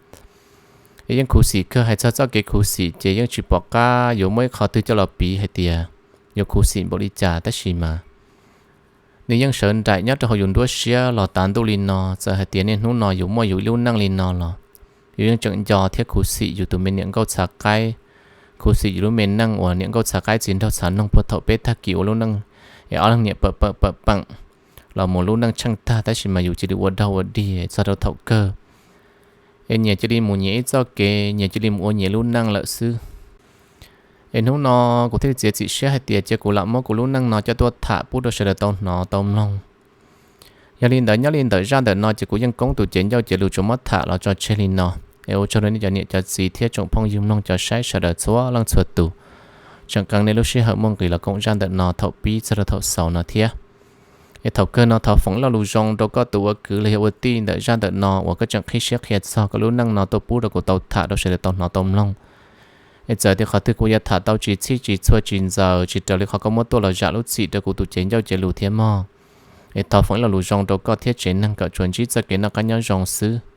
Es yeej khuv xim kawg, hais txog txoj kev khuv xim ces yeej tsis pom qab yuav muaj ib qho twg coj los piv hais tias yuav khuv xim npaum li cas, tab sis mas nws yeej sawv nraim nyob rau hauv yus nruab siab los tas ntuj li no. Txawm hais tias niaj hnub no yus muaj yus ib lub neej li no los yus yeej tseem nco thiab khuv xim yus tus me niam nkauj txhav qaib, khuv xim yus lub me neej uas niam nkauj txhav qaib txiv nraug txhav noog puag thaum peb tag kis ua lub neej es ob leeg niam pawm pawm pawm peem los mus lub neej tsheej tag, tab sis mas yus cia li ua daug ua dig txog rau thaum kawg es nyias cia li mus nyias ib txoj kev, nyias cia li mus ua nyias lub neej lawm xwb. Es hnub no kuv thiaj li txiav txim siab hais tias cia kuv lam muab kuv lub neej no coj tuaj tham pub rau sawv daws tau hnov tau mloog. Yog li ntawd nyob li ntawm zaj ntawm no ces kuv yeej koob tus cev ncauj cev lus tsuas muab tham los tso tseg li no. Es ua tsaug rau nej cov niam cov txiv thiab tsoom phooj ywg mloog cov saib sawv daws txhua leej txhua tus, tseem qee nej lub sij hawm muaj nqis los koom zaj ntawm no thaum pib txog rau thaum xaus no thiab. Es thaum kawg no thov foom ib lo lus zoo rau koj tus ua kwv los yog ua tij ntawm zaj ntawm no uas koj tseem qhib siab qhia txog koj lub neej no tuaj pub rau kuv tau tham rau sawv daws tau hnov tau mloog. Es txawm tias qhov twg kuv yuav tham tau tsis txhij tsis txhua tsis ntxaws tsis raws li qhov koj muab tuaj los zam lub txim rau kuv tus cev ncauj cev lus thiab mog. Es thov foom ib lo lus zoo rau koj thiab tsev neeg kom tsuas ntsib txoj kev noj qab nyob zoo xwb.